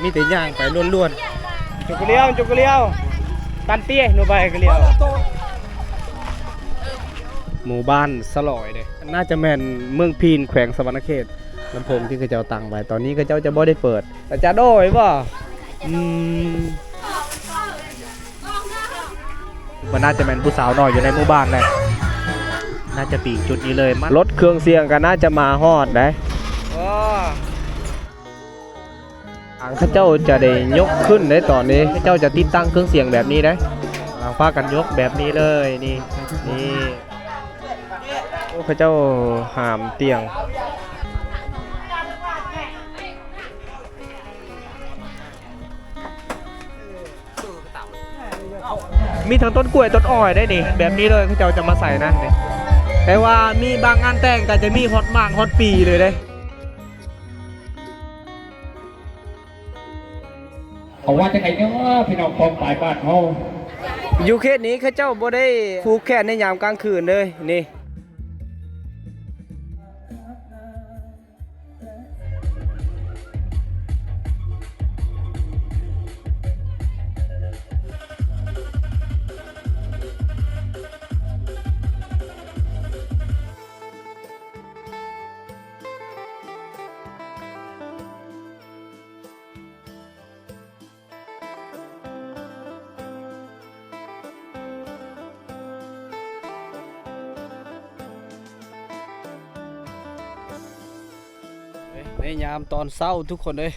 ມີແຕ່ຍ່າງໄປລ້ວນໆ. ຈຸກກະລ້ຽວ ຈຸກກະລ້ຽວ ຕັນເຕ້ຍ ໂນບາຍກະລ້ຽວ. ໝູ່ບ້ານສະຫຼອຍເດ້ ໜ້າຈະແມ່ນເມືອງພີນ ແຂວງສະຫວັນນະເຂດ. ລຳໂພງທີ່ເຂົາເຈົ້າຕັ້ງໄວ້ ຕອນນີ້ເຂົາເຈົ້າຈະບໍ່ໄດ້ເປີດ. ອາຈານໂດຍບໍ່? ອືມ. ມັນໜ້າຈະແມ່ນຜູ້ສາວນ້ອຍຢູ່ໃນໝູ່ບ້ານແຫຼະ ໜ້າຈະປີກຈຸດນີ້ເລີຍ. ລົດເຄື່ອງສຽງກໍໜ້າຈະມາຮອດໄດ໋. ເຂົາເຈົ້າຈະໄດ້ຍົກຂຶ້ນໄດ໋ ຕອນນີ້ ເຂົາເຈົ້າຈະຕິດຕັ້ງເຄື່ອງສຽງແບບນີ້ໄດ໋. ອ່າ ພາກັນຍົກແບບນີ້ເລີຍ ນີ້ ນີ້. ໂອ້ ເຂົາເຈົ້າຫາມຕຽງ. ມີທັງຕົ້ນກ້ວຍຕົ້ນອ້ອຍໄດ໋ນີ້ ແບບນີ້ເລີຍ ເຂົາເຈົ້າຈະມາໃສ່ນະນີ້. ແຕ່ວ່າມີບາງງານແຕ່ງກໍຈະມີຮອດໝາກຮອດປີເລີຍເດ້. ເຂົາວ່າຈັ່ງໃດເນາະ ພີ່ນ້ອງປ້ອງປາຍບ້ານເຮົາ? ຢູ່ເຂດນີ້ເຂົາເຈົ້າບໍ່ໄດ້ຜູກແຂນໃນຍາມກາງຄືນເດ້ ນີ້. ໃນຍາມຕອນເຊົ້າທຸກຄົນເອີຍ.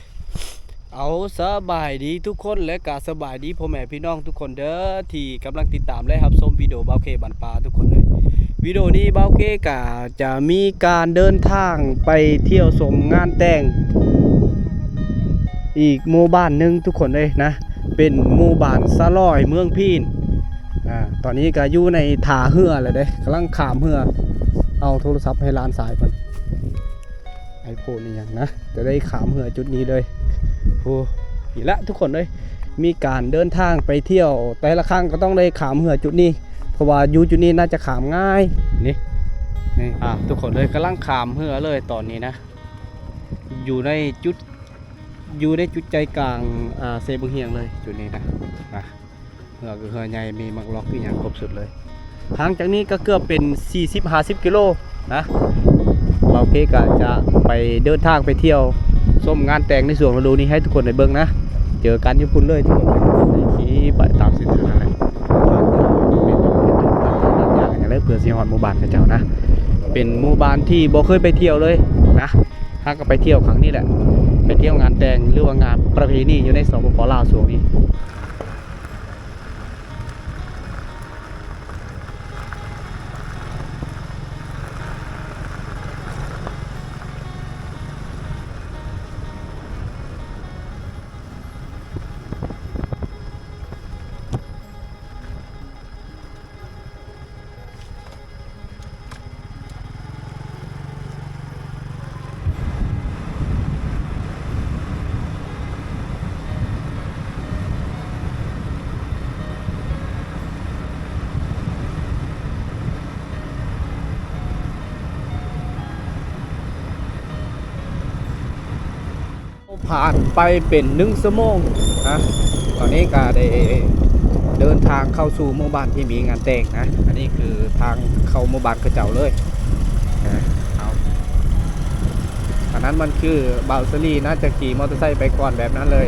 ເອົາ ສະບາຍດີທຸກຄົນ ແລະກະສະບາຍດີພໍ່ແມ່ພີ່ນ້ອງທຸກຄົນເດີ ທີ່ກຳລັງຕິດຕາມ ແລະຮັບຊົມວິດີໂອບ່າວເຄບ້ານປ່າທຸກຄົນເອີຍ. ວິດີໂອນີ້ບ່າວເຄກະຈະມີການເດີນທາງໄປທ່ຽວຊົມງານແຕ່ງອີກໝູ່ບ້ານໜຶ່ງທຸກຄົນເອີຍນະ ເປັນໝູ່ບ້ານສະຫຼອຍເມືອງພີນ. ອາ ຕອນນີ້ກະຢູ່ໃນທ່າເຮືອແລ້ວເດ້ ກຳລັງຂ້າມເຮືອ. ເອົາໂທລະສັບໃຫ້ຫຼານຊາຍເພິ່ນ ໄອໂຟນອີ່ຫຍັງນະ ຈະໄດ້ຂ້າມເຮືອຈຸດນີ້ເລີຍ. ໂອ້ ນີ້ລະທຸກຄົນເອີຍ ມີການເດີນທາງໄປທ່ຽວ ແຕ່ລະຄັ້ງກໍຕ້ອງໄດ້ຂ້າມເຮືອຈຸດນີ້ ເພາະວ່າຢູ່ຈຸດນີ້ໜ້າຈະຂ້າມງ່າຍ. ນີ້ ນີ້ ອາ ທຸກຄົນເອີຍ ກຳລັງຂ້າມເຮືອເລີຍຕອນນີ້ນະ ຢູ່ໃນຈຸດ ຢູ່ໃນຈຸດໃຈກາງ ອາ ເຊບັ້ງຮຽງເລີຍຈຸດນີ້ນະ ນະ. ເຮືອກໍເຮືອໃຫຍ່ ມີໝາກລັອກອີ່ຫຍັງຄົບຊຸດເລີຍ. ຫ່າງຈາກນີ້ກໍເກືອບເປັນສີ່ສິບຫ້າສິບກິໂລນະ. ບ່າວເຄກໍຈະໄປເດີນທາງໄປທ່ຽວຊົມງານແຕ່ງໃນຊ່ວງລະດູນີ້ໃຫ້ທຸກຄົນໄດ້ເບິ່ງນະ. ເຈີກັນຢູ່ພຸ້ນເລີຍທຸກຄົນ ໄດ້ຂີ່ໄປຕາມເສັ້ນທາງນັ້ນແຫຼະ. ເປັນຈຸດເປັນຈຸດ ເພື່ອຊິຮອດໝູ່ບ້ານເຂົາເຈົ້ານະ. ເປັນໝູ່ບ້ານທີ່ບໍ່ເຄີຍໄປທ່ຽວເລີຍນະ. ຫາກໍໄປທ່ຽວຄັ້ງນີ້ແຫຼະ ໄປທ່ຽວງານແຕ່ງ ຫຼືວ່າງານປະເພນີຢູ່ໃນ ສປປ ລາວ ຊ່ວງນີ້. ຜ່ານໄປເປັນໜຶ່ງຊົ່ວໂມງນະ ຕອນນີ້ກໍໄດ້ເດີນທາງເຂົ້າສູ່ໝູ່ບ້ານທີ່ມີງານແຕ່ງນະ. ອັນນີ້ຄືທາງເຂົ້າໝູ່ບ້ານເຂົາເຈົ້າເລີຍນະ. ເອົາ ອັນນັ້ນມັນຄືບ່າວສາລີ ໜ້າຈະຂີ່ມໍເຕີໄຊໄປກ່ອນແບບນັ້ນເລີຍ.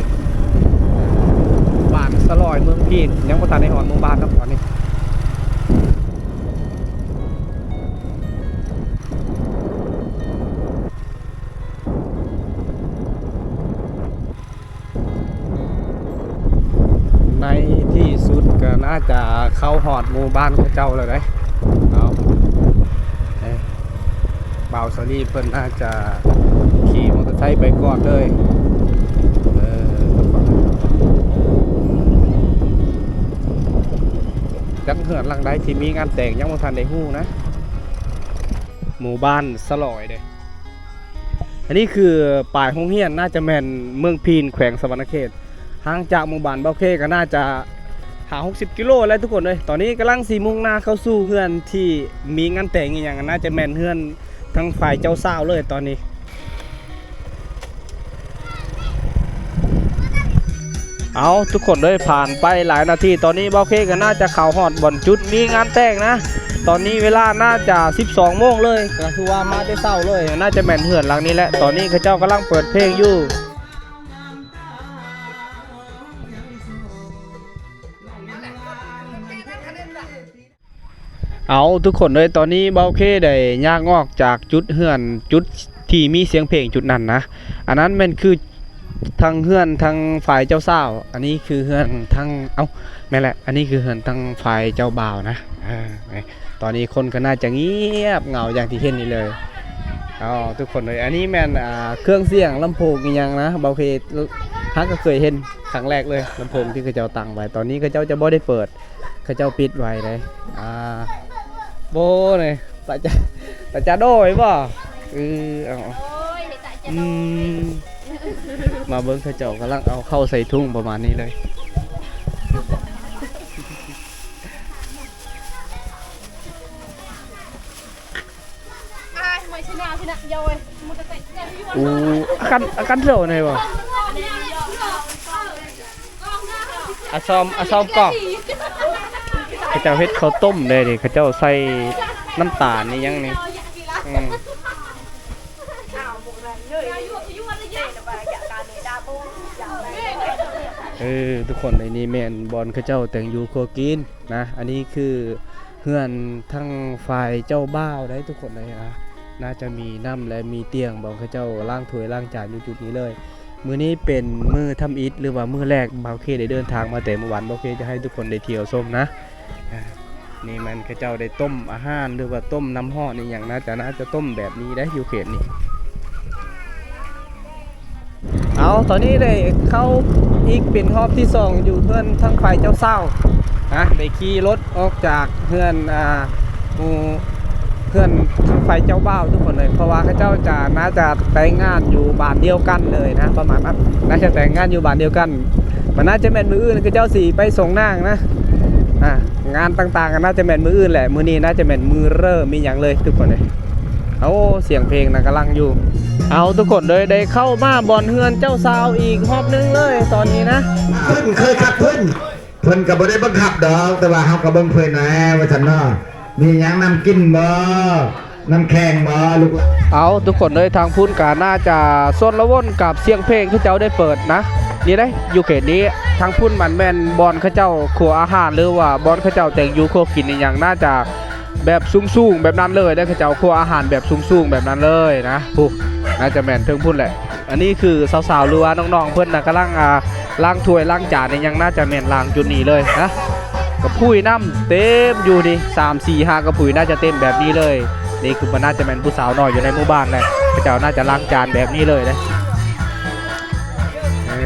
ບ້ານສະຫຼອຍເມືອງພີນ ຍັງບໍ່ທັນໄດ້ຮອດໝູ່ບ້ານເນາະຕອນນີ້. ໃນທີ່ສຸດກໍໜ້າຈະເຂົ້າຮອດໝູ່ບ້ານເຂົາເຈົ້າແລ້ວເດ້. ເອົາ ເອີ ບ່າວສາລີເພິ່ນໜ້າຈະຂີ່ມໍເຕີໄຊໄປກ່ອນເລີຍ. ເອີ ຈັກເຮືອນຫຼັງໃດທີ່ມີງານແຕ່ງ ຍັງບໍ່ທັນໄດ້ຮູ້ນະ. ໝູ່ບ້ານສະຫຼອຍເດ້. ອັນນີ້ຄືປາຍໂຮງຮຽນ ໜ້າຈະແມ່ນເມືອງພີນ ແຂວງສະຫວັນນະເຂດ. ຫ່າງຈາກໝູ່ບ້ານບ່າວເຄກໍໜ້າຈະຫ້າຫົກສິບກິໂລແຫຼະທຸກຄົນເອີຍ. ຕອນນີ້ກຳລັງຊິມຸ່ງໜ້າເຂົ້າສູ່ເຮືອນທີ່ມີງານແຕ່ງອີ່ຫຍັງ ໜ້າຈະແມ່ນເຮືອນທາງຝ່າຍເຈົ້າສາວເລີຍຕອນນີ້. ເອົາ ທຸກຄົນເອີຍ ຜ່ານໄປຫຼາຍນາທີ ຕອນນີ້ບ່າວເຄກໍໜ້າຈະເຂົ້າຮອດບ່ອນຈຸດມີງານແຕ່ງນະ. ຕອນນີ້ເວລາໜ້າຈະສິບສອງໂມງເລີຍ ກໍຄືວ່າມາແຕ່ເຊົ້າເລີຍ. ໜ້າຈະແມ່ນເຮືອນຫຼັງນີ້ແຫຼະ. ຕອນນີ້ເຂົາເຈົ້າກຳລັງເປີດເພງຢູ່. ເອົາ ທຸກຄົນເອີຍ ຕອນນີ້ບ່າວເຄໄດ້ຍ່າງອອກຈາກຈຸດເຮືອນ ຈຸດທີ່ມີສຽງເພງຈຸດນັ້ນນະ. ອັນນັ້ນແມ່ນຄືທາງເຮືອນທາງຝ່າຍເຈົ້າສາວ ອັນນີ້ຄືເຮືອນທາງ ເອົ້າ ແມ່ນແຫຼະ ອັນນີ້ຄືເຮືອນທາງຝ່າຍເຈົ້າບ່າວນະ. ເອີ ຕອນນີ້ຄົນກໍໜ້າຈະງຽບເຫງົາຢ່າງທີ່ເຫັນນີ້ເລີຍ. ເອົາ ທຸກຄົນເອີຍ ອັນນີ້ແມ່ນ ອ່າ ເຄື່ອງສຽງລຳໂພງອີ່ຫຍັງນະ ບ່າວເຄຫາກໍເຄີຍເຫັນຄັ້ງແລກເລີຍ ລຳໂພງທີ່ເຂົາເຈົ້າຕັ້ງໄວ້. ຕອນນີ້ເຂົາເຈົ້າຈະບໍ່ໄດ້ເປີດ ເຂົາເຈົ້າປິດໄວ້ເດ້. ອ່າ ໂບນີ້ ຕາຈະ ຕາຈະໂດຍບໍ່? ເອີ ເອົາ ອືມ ມາເບິ່ງເຂົາເຈົ້າກຳລັງເອົາເຂົ້າໃສ່ຖົງປະມານນີ້ເລີຍ. ໂອ້ ອາກັນ ອາກັນເຈົ້າໄດ້ບໍ່? ອາຊອມ ອາຊອມກອກ ເຂົາເຈົ້າເຮັດເຂົ້າຕົ້ມເດ້ນີ້ ເຂົາເຈົ້າໃສ່ນ້ຳຕານອີ່ຫຍັງນີ້. ອືມ ເອີ ທຸກຄົນ ອັນນີ້ແມ່ນບ່ອນເຂົາເຈົ້າແຕ່ງຢູ່ຄົວກິນນະ. ອັນນີ້ຄືເຮືອນທາງຝ່າຍເຈົ້າບ່າວໄດ໋ ທຸກຄົນເອີຍ. ໜ້າຈະມີນ້ຳ ແລະ ມີຕຽງ ບ່ອນເຂົາເຈົ້າລ້າງຖ້ວຍລ້າງຈານຢູ່ຈຸດນີ້ເລີຍ. ມື້ນີ້ເປັນມື້ທຳອິດ ຫຼືວ່າມື້ແລກ ບ່າວເຄໄດ້ເດີນທາງມາແຕ່ມື້ວານ. ບ່າວເຄຈະໃຫ້ທຸກຄົນໄດ້ທ່ຽວຊົມນະ. ອ່າ ນີ້ແມ່ນເຂົາເຈົ້າໄດ້ຕົ້ມອາຫານ ຫຼືວ່າຕົ້ມນ້ຳຮ້ອນອີ່ຫຍັງ ໜ້າຈະ ໜ້າຈະຕົ້ມແບບນີ້ໄດ໋ ຢູ່ເຂດນີ້. ເອົາ ຕອນນີ້ໄດ້ເຂົ້າອີກເປັນຮອບທີສອງ ຢູ່ເຮືອນທາງຝ່າຍເຈົ້າສາວນະ. ໄດ້ຂີ່ລົດອອກຈາກເຮືອນ ອ່າ ໝູ່ ເຮືອນທາງຝ່າຍເຈົ້າບ່າວ ທຸກຄົນເອີຍ ເພາະວ່າເຂົາເຈົ້າຈະ ໜ້າຈະແຕ່ງງານຢູ່ບ້ານດຽວກັນເລີຍນະ ປະມານນັ້ນ. ໜ້າຈະແຕ່ງງານຢູ່ບ້ານດຽວກັນ. ມັນໜ້າຈະແມ່ນມື້ອື່ນເຂົາເຈົ້າຊິໄປສົ່ງນາງນະ. ອ່າ ງານຕ່າງໆກໍໜ້າຈະແມ່ນມື້ອື່ນແຫຼະ ມື້ນີ້ໜ້າຈະແມ່ນມື້ເລີ່ມມີຫຍັງເລີຍ ທຸກຄົນເອີຍ. ໂອ້ ສຽງເພງນະກຳລັງຢູ່. ເອົາ ທຸກຄົນເອີຍ ໄດ້ເຂົ້າມາບ່ອນເຮືອນເຈົ້າສາວອີກຮອບໜຶ່ງເລີຍຕອນນີ້ນະ. ເພິ່ນເຄີຍຄັດເພິ່ນ ເພິ່ນກໍບໍ່ໄດ້ບັງຄັບດອກ ແຕ່ວ່າເຮົາກໍເບິ່ງເພິ່ນແດ່ວ່າຊັ້ນເນາະ. ມີຫຍັງ ນ້ຳກິນບໍ່? ນ້ຳແຂງບໍ່ລູກ? ເອົາ ທຸກຄົນເອີຍ ທາງພຸ້ນກໍໜ້າຈະຊົນລະວົນກັບສຽງເພງເຂົາເຈົ້າໄດ້ເປີດນະ. ນີ້ເດ້ ຢູ່ເຂດນີ້ ທາງພຸ້ນມັນແມ່ນບ່ອນເຂົາເຈົ້າຄົວອາຫານ ຫຼືວ່າບ່ອນເຂົາເຈົ້າແຕ່ງຢູ່ຄົວກິນອີ່ຫຍັງ ໜ້າຈະແບບສູງໆແບບນັ້ນເລີຍເດ້. ເຂົາເຈົ້າຄົວອາຫານແບບສູງໆແບບນັ້ນເລີຍນະ. ພຸ້ນ ໜ້າຈະແມ່ນເທິງພຸ້ນແຫຼະ. ອັນນີ້ຄືສາວໆ ຫຼືວ່ານ້ອງໆ ເພິ່ນນະກຳລັງ ອ່າ ລ້າງຖ້ວຍລ້າງຈານອີ່ຫຍັງ ໜ້າຈະແມ່ນລ້າງຈຸດນີ້ເລີຍນະ. ກະພຸ້ຍນ້ຳເຕັມຢູ່ນີ້ ສາມ ສີ່ ຫ້າ ກະພຸ້ຍ ໜ້າຈະເຕັມແບບນີ້ເລີຍ. ນີ້ຄືມັນໜ້າຈະແມ່ນຜູ້ສາວນ້ອຍຢູ່ໃນໝູ່ບ້ານແຫຼະ ເຂົາເຈົ້າໜ້າຈະລ້າງຈານແບບນີ້ເລີຍເດ້. ເອີ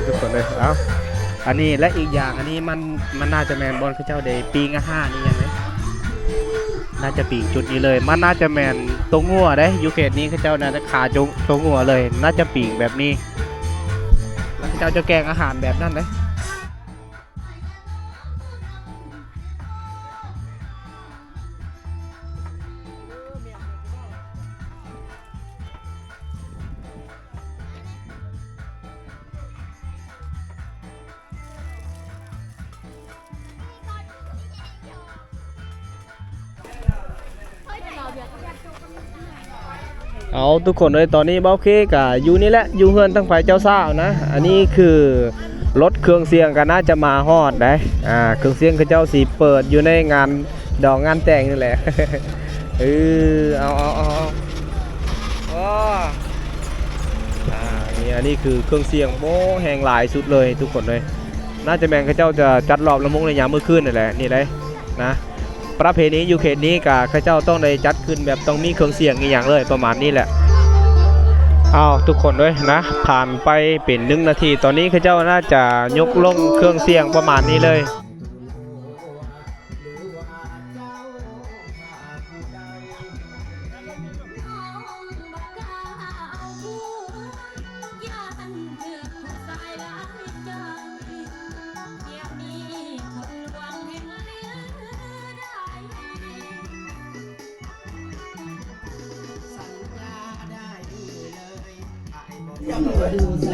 ທຸກຄົນເອີຍ ເອົາ ອັນນີ້ ແລະ ອີກຢ່າງ ອັນນີ້ມັນ ມັນໜ້າຈະແມ່ນບ່ອນເຂົາເຈົ້າໄດ້ປີ້ງອາຫານອີ່ຫຍັງເດ້. ໜ້າຈະປີ້ງຈຸດນີ້ເລີຍ. ມັນໜ້າຈະແມ່ນຕົວງົວເດ້. ຢູ່ເຂດນີ້ເຂົາເຈົ້າໜ້າຈະຂາຕົວ ຕົວງົວເລີຍ. ໜ້າຈະປີ້ງແບບນີ້ ແລ້ວເຂົາເຈົ້າຈະແກງອາຫານແບບນັ້ນເດ້. ເອົາ ທຸກຄົນເອີຍ ຕອນນີ້ບ່າວເຄກະຢູ່ນີ້ແຫຼະ ຢູ່ເຮືອນທາງຝ່າຍເຈົ້າສາວນະ. ອັນນີ້ຄືລົດເຄື່ອງສຽງກະໜ້າຈະມາຮອດໄດ໋. ອ່າ ເຄື່ອງສຽງເຂົາເຈົ້າຊິເປີດຢູ່ໃນງານດອງງານແຕ່ງນີ້ແຫຼະ. ເອີ ເອົາ ເອົາ ເອົາ ເອົາ ອ່າ ນີ້ ອັນນີ້ຄືເຄື່ອງສຽງ ໂອ້ ແຮງຫຼາຍສຸດເລີຍທຸກຄົນເອີຍ. ໜ້າຈະແມ່ນເຂົາເຈົ້າຈະຈັດລອບລຳວົງໃນຍາມມື້ຄືນນີ້ແຫຼະ ນີ້ໄດ໋ນະ. ປະເພນີຢູ່ເຂດນີ້ກະເຂົາເຈົ້າຕ້ອງໄດ້ຈັດຂຶ້ນແບບຕ້ອງມີເຄື່ອງສຽງອີ່ຫຍັງເລີຍ ປະມານນີ້ແຫຼະ. ອ້າວ ທຸກຄົນເອີຍນະ ຜ່ານໄປເປັນໜຶ່ງນາທີ ຕອນນີ້ເຂົາເຈົ້າໜ້າຈະຍົກລົງເຄື່ອງສຽງປະມານນີ້ເລີຍ.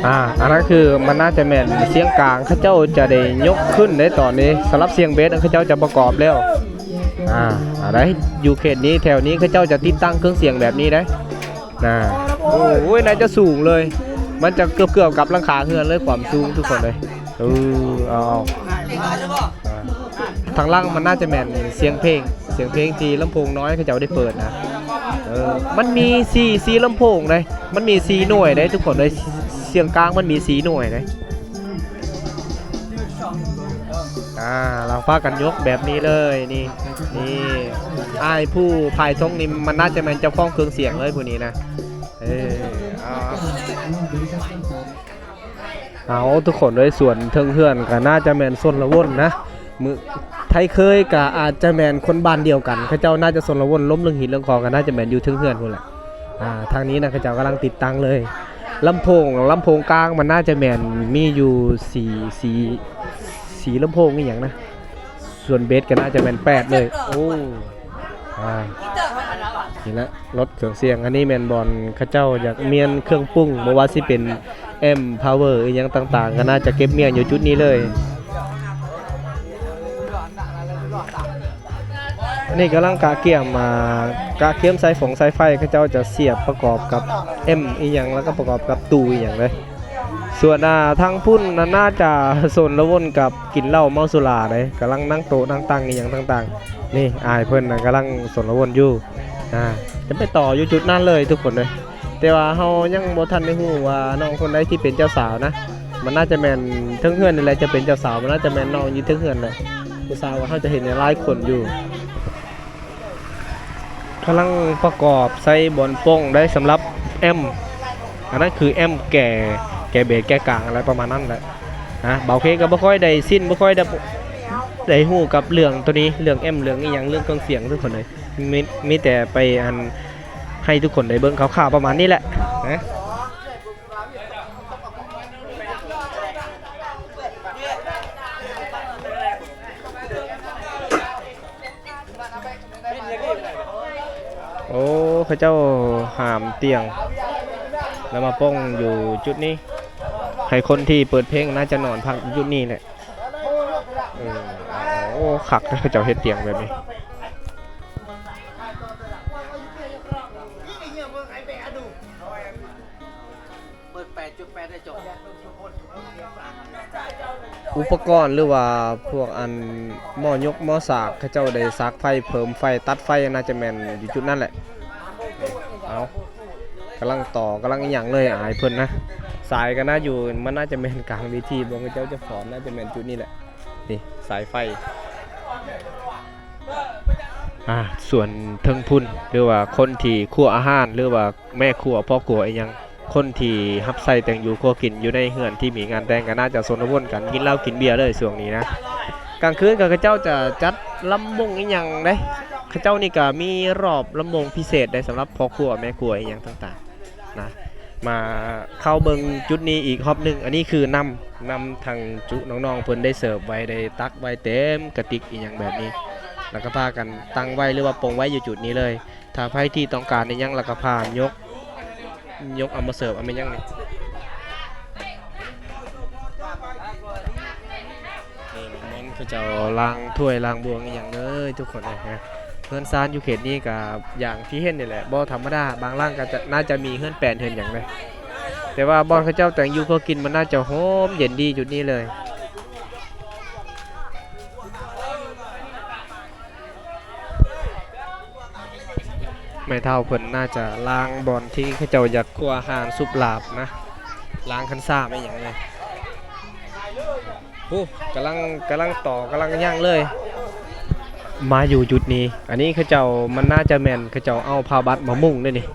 ອ່າ ອັນນັ້ນຄືມັນໜ້າຈະແມ່ນສຽງກາງ ເຂົາເຈົ້າຈະໄດ້ຍົກຂຶ້ນໃນຕອນນີ້. ສຳລັບສຽງເບສເຂົາເຈົ້າຈະປະກອບແລ້ວ. ອ່າ ອັນໃດຢູ່ເຂດນີ້ ແຖວນີ້ເຂົາເຈົ້າຈະຕິດຕັ້ງເຄື່ອງສຽງແບບນີ້ເດ້. ນະ ໂອ້ຍ ໜ້າຈະສູງເລີຍ ມັນຈະເກືອບໆກັບຫຼັງຄາເຮືອນເລີຍ ຄວາມສູງທຸກຄົນເລີຍ. ເອີ ເອົາ ເອົາ ອ່າ ທາງຫຼັງມັນໜ້າຈະແມ່ນສຽງເພງ ສຽງເພງທີ່ລຳໂພງນ້ອຍເຂົາເຈົ້າໄດ້ເປີດນະ. ເອີ ມັນມີສີ່ ສີ່ລຳໂພງເດ້ ມັນມີສີ່ໜ່ວຍເດ້ທຸກຄົນເລີຍ ສຽງກາງມັນມີສີ່ໜ່ວຍເດ້. ອ່າ ລາວພາກັນຍົກແບບນີ້ເລີຍ ນີ້ ນີ້ ອ້າຍຜູ້ພາຍທົ່ງນີ້ມັນໜ້າຈະແມ່ນເຈົ້າຂອງເຄື່ອງສຽງເລີຍຜູ້ນີ້ນະ. ເອີ ເອົາ ເອົາ ທຸກຄົນເອີຍ ສວນເທິງເຮືອນກໍໜ້າຈະແມ່ນຊົນລະວົນນະ ມື້ ໄທເຄີຍກໍອາດຈະແມ່ນຄົນບ້ານດຽວກັນ ເຂົາເຈົ້າໜ້າຈະຊົນລະວົນ ລົມເລື່ອງຫີນເລື່ອງຄອງກໍໜ້າຈະແມ່ນຢູ່ເທິງເຮືອນພຸ້ນແຫຼະ. ອ່າ ທາງນີ້ນະ ເຂົາເຈົ້າກຳລັງຕິດຕັ້ງເລີຍ ລຳໂພງ ລຳໂພງກາງມັນໜ້າຈະແມ່ນມີຢູ່ສີ່ ສີ່ ສີ່ລຳໂພງອີ່ຫຍັງນະ ສ່ວນເບສກໍໜ້າຈະແມ່ນແປດເລີຍ. ໂອ້ ອ່າ ນີ້ແຫຼະລົດເຄື່ອງສຽງ ອັນນີ້ແມ່ນບ່ອນເຂົາເຈົ້າຢາກມ້ຽນເຄື່ອງປຸງ ບໍ່ວ່າຊິເປັນແອັມ ພາວເວີ ອີ່ຫຍັງຕ່າງໆ ກໍໜ້າຈະເກັບມ້ຽນຢູ່ຈຸດນີ້ເລີຍ. ອັນນີ້ກຳລັງກະກຽມ ອ່າ ກະກຽມສາຍຟົງສາຍໄຟ ເຂົາເຈົ້າຈະສຽບປະກອບກັບແອັມອີ່ຫຍັງ ແລ້ວກໍປະກອບກັບຕູ້ອີ່ຫຍັງເດ້. ສ່ວນ ອ່າ ທາງພຸ້ນນະ ໜ້າຈະຊົນລະວົນກັບກິນເຫຼົ້າເມົາສຸລາເດ້ ກຳລັງນັ່ງໂຕະນັ່ງຕັ່ງອີ່ຫຍັງຕ່າງໆ. ນີ້ອ້າຍເພິ່ນນະກຳລັງຊົນລະວົນຢູ່ ອ່າ ຈະໄປຕໍ່ຢູ່ຈຸດນັ້ນເລີຍທຸກຄົນເອີຍ. ແຕ່ວ່າເຮົາຍັງບໍ່ທັນໄດ້ຮູ້ວ່ານ້ອງຄົນໃດທີ່ເປັນເຈົ້າສາວນະ ມັນໜ້າຈະແມ່ນເທິງເຮືອນນີ້ແຫຼະຈະເປັນເຈົ້າສາວ ມັນໜ້າຈະແມ່ນນ້ອງຢູ່ເທິງເຮືອນແຫຼະ ຜູ້ສາວເຮົາຈະເຫັນຫຼາຍຄົນຢູ່. ກຳລັງປະກອບໃສ່ບ່ອນປ່ອງໄດ້ສຳລັບແອັມ ອັນນັ້ນຄືແອັມແກ່ ແກ່ເບສແກ່ກາງ ອະໄລປະມານນັ້ນແຫຼະນະ. ບ່າວເຄກໍບໍ່ຄ່ອຍໄດ້ຊິນ ບໍ່ຄ່ອຍໄດ້ ໄດ້ຮູ້ກັບເລື່ອງໂຕນີ້ ເລື່ອງແອັມ ເລື່ອງອີ່ຫຍັງ ເລື່ອງເຄື່ອງສຽງທຸກຄົນເອີຍ ມີ ມີແຕ່ໄປ ອັນ ໃຫ້ທຸກຄົນໄດ້ເບິ່ງຄ່າວໆປະມານນີ້ແຫຼະນະ. ໂອ້ ເຂົາເຈົ້າຫາມຕຽງ ແລ້ວມາປ່ອງຢູ່ຈຸດນີ້ ໃຫ້ຄົນທີ່ເປີດເພງໜ້າຈະນອນພັກຢູ່ຈຸດນີ້ແຫຼະ. ເອີ ໂອ້ ຄັກເດ້ ເຂົາເຈົ້າເຮັດຕຽງແບບນີ້. ເປີດແປດຈຸດແປດໄດ້ຈົບ. ອຸປະກອນ ຫຼືວ່າພວກອັນໝໍ້ຍົກໝໍ້ສາກ ເຂົາເຈົ້າໄດ້ສາກໄຟ ເພີ່ມໄຟ ຕັດໄຟ ໜ້າຈະແມ່ນຢູ່ຈຸດນັ້ນແຫຼະ. ເອົາ ກຳລັງຕໍ່ ກຳລັງອີ່ຫຍັງເລີຍ ອ້າຍເພິ່ນນະ. ສາຍກໍໜ້າຢູ່ ມັນໜ້າຈະແມ່ນກາງເວທີ ບໍ່ ເຂົາເຈົ້າຈະຟ້ອນ ໜ້າຈະແມ່ນຈຸດນີ້ແຫຼະ. ນີ້ສາຍໄຟ ອ່າ ສ່ວນເທິງພຸ້ນ ຫຼືວ່າຄົນທີ່ຄົວອາຫານ ຫຼືວ່າແມ່ຄົວ ພໍ່ຄົວ ອີ່ຫຍັງ ຄົນທີ່ຮັບໃຊ້ແຕ່ງຢູ່ຄົວກິນ ຢູ່ໃນເຮືອນທີ່ມີງານແຕ່ງ ກໍໜ້າຈະຊົນລະວົນກັນ ກິນເຫຼົ້າກິນເບຍເລີຍຊ່ວງນີ້ນະ. ກາງຄືນກໍເຂົາເຈົ້າຈະຈັດລຳວົງອີ່ຫຍັງເດ້ ເຂົາເຈົ້ານີ້ກໍມີຮອບລຳວົງພິເສດໄດ້ ສຳລັບພໍ່ຄົວ ແມ່ຄົວ ອີ່ຫຍັງຕ່າງໆ ນະ. ມາເຂົ້າເບິ່ງຈຸດນີ້ອີກຮອບໜຶ່ງ. ອັນນີ້ຄືນ້ຳ ນ້ຳທາງຈຸ ນ້ອງໆເພິ່ນໄດ້ເສີບໄວ້ ໄດ້ຕັກໄວ້ເຕັມກະຕິກອີ່ຫຍັງແບບນີ້ ແລ້ວກໍພາກັນຕັ້ງໄວ້ ຫຼືວ່າປົງໄວ້ຢູ່ຈຸດນີ້ເລີຍ. ຖ້າໃຜທີ່ຕ້ອງການອີ່ຫຍັງ ແລ້ວກໍພາຍົກ ຍົກເອົາມາເສີບ ເອົາແມ່ນຫຍັງນີ້. ເອີ ມັນ ເຂົາເຈົ້າລ້າງຖ້ວຍລ້າງບ່ວງອີ່ຫຍັງເລີຍທຸກຄົນເອີຍ. ເຮືອນຊານຢູ່ເຂດນີ້ກໍຢ່າງທີ່ເຫັນນີ້ແຫຼະ ບໍ່ທຳມະດາ ບາງຫຼັງກໍຈະ ໜ້າຈະມີເຮືອນແປນເຮືອນຫຍັງເລີຍ ແຕ່ວ່າບ່ອນເຂົາເຈົ້າແຕ່ງຢູ່ຄົວກິນ ມັນໜ້າຈະໂຮມເຢັນດີຈຸດນີ້ເລີຍ. ແມ່ເຖົ້າເພິ່ນໜ້າຈະລ້າງບ່ອນທີ່ເຂົາເຈົ້າຢາກຄົວອາຫານ ຊຸບລາບນະ ລ້າງຄັນສາມອີ່ຫຍັງນີ້. ໂອ້ ກຳລັງ ກຳລັງຕໍ່ ກຳລັງຍ່າງເລີຍ ມາຢູ່ຈຸດນີ້. ອັນນີ້ເຂົາເຈົ້າ ມັນໜ້າຈະແມ່ນເຂົາເຈົ້າເອົາຜ້າບັດມາມຸງເດ້ນີ້.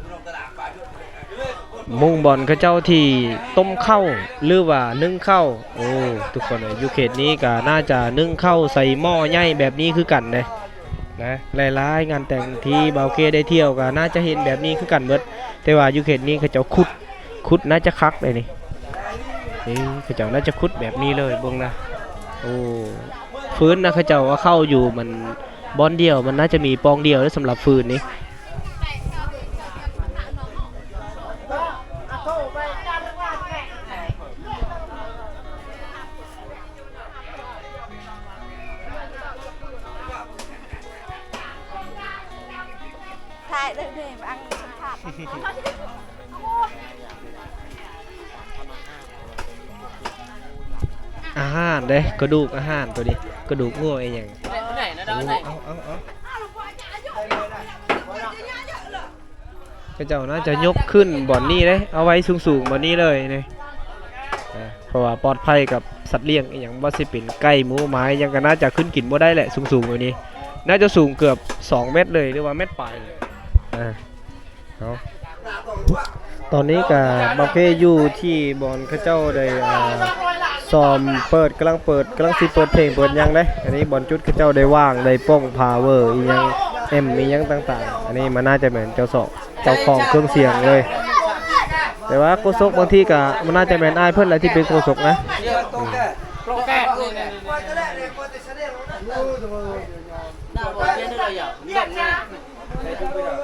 ມຸງບ່ອນເຂົາເຈົ້າທີ່ຕົ້ມເຂົ້າ ຫຼືວ່າໜຶ້ງເຂົ້າ. ໂອ້ ທຸກຄົນເອີຍ ຢູ່ເຂດນີ້ກໍໜ້າຈະໜຶ້ງເຂົ້າໃສ່ໝໍ້ໃຫຍ່ແບບນີ້ຄືກັນເດ້ນະ. ຫຼາຍໆງານແຕ່ງທີ່ບ່າວເຄໄດ້ທ່ຽວກໍໜ້າຈະເຫັນແບບນີ້ຄືກັນເບິດ ແຕ່ວ່າຢູ່ເຂດນີ້ເຂົາເຈົ້າຂຸດ ຂຸດໜ້າຈະຄັກເດ້ນີ້. ເອີ ເຂົາເຈົ້າໜ້າຈະຂຸດແບບນີ້ເລີຍ ເບິ່ງນະ. ໂອ້ ຟືນນະ ເຂົາເຈົ້າເອົາເຂົ້າຢູ່ ມັນບ່ອນດຽວ ມັນໜ້າຈະມີປ່ອງດຽວເດ້ສຳລັບຟືນນີ້. ເອີ ເອົາ ອາຫານເດ້ ກະດູກອາຫານໂຕນີ້ ກະດູກງົວອີ່ຫຍັງ. ເອົາ ເອົາ ເອົາ ເຂົາເຈົ້າໜ້າຈະຍົກຂຶ້ນບ່ອນນີ້ເດ້ ເອົາໄວ້ສູງໆບ່ອນນີ້ເລີຍນີ້ ເພາະວ່າປອດໄພກັບສັດລ້ຽງອີ່ຫຍັງ ບໍ່ວ່າຊິເປັນໄກ່ ໝູ ໝາ ຫຍັງ ກະໜ້າຈະຂຶ້ນກິນບໍ່ໄດ້ແຫຼະ ສູງໆແບບນີ້ ໜ້າຈະສູງເກືອບສອງແມັດເລີຍ ຫຼືວ່າແມັດປາຍເລີຍ. ເອົາ ຕອນນີ້ກະບ່າວເຄຢູ່ທີ່ບ່ອນເຂົາເຈົ້າໄດ້ ອ່າ ຊ້ອມເປີດ ກຳລັງເປີດ ກຳລັງຊິເປີດເພງເປີດຫຍັງເດ້. ອັນນີ້ບ່ອນຈຸດເຂົາເຈົ້າໄດ້ວາງ ໄດ້ປ້ອງພາວເວີອີ່ຫຍັງ ແອັມອີ່ຫຍັງຕ່າງໆ. ອັນນີ້ມັນໜ້າຈະແມ່ນເຈົ້າສອງ ເຈົ້າຂອງເຄື່ອງສຽງເລີຍ ແຕ່ວ່າໂຄສົກບາງທີກະມັນໜ້າຈະແມ່ນອ້າຍເພິ່ນແຫຼະທີ່ເປັນໂຄສົກນະ.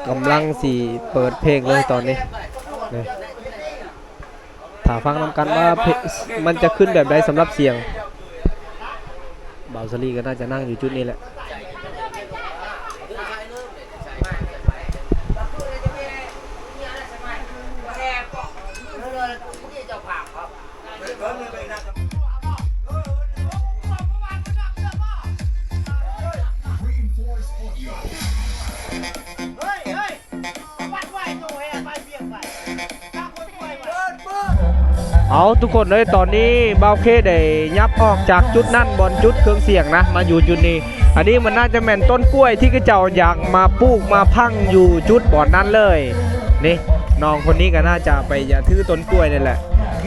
ກຳລັງຊິເປີດເພງເລີຍຕອນນີ້ ນີ້ ຖ້າຟັງນຳກັນວ່າເພ- ມັນຈະຂຶ້ນແບບໃດສຳລັບສຽງ. ບ່າວສາລີກໍໜ້າຈະນັ່ງຢູ່ຈຸດນີ້ແຫຼະ. ເອົາ ທຸກຄົນເອີຍ ຕອນນີ້ບ່າວເຄໄດ້ຫຍັບອອກຈາກຈຸດນັ້ນ ບ່ອນຈຸດເຄື່ອງສຽງນະ ມາຢູ່ຈຸດນີ້. ອັນນີ້ມັນໜ້າຈະແມ່ນຕົ້ນກ້ວຍທີ່ເຂົາເຈົ້າຢາກມາປູກມາຝັງຢູ່ຈຸດບ່ອນນັ້ນເລີຍ. ນີ້ ນ້ອງຄົນນີ້ກໍໜ້າຈະໄປຢາກຖືຕົ້ນກ້ວຍນີ້ແຫຼະ.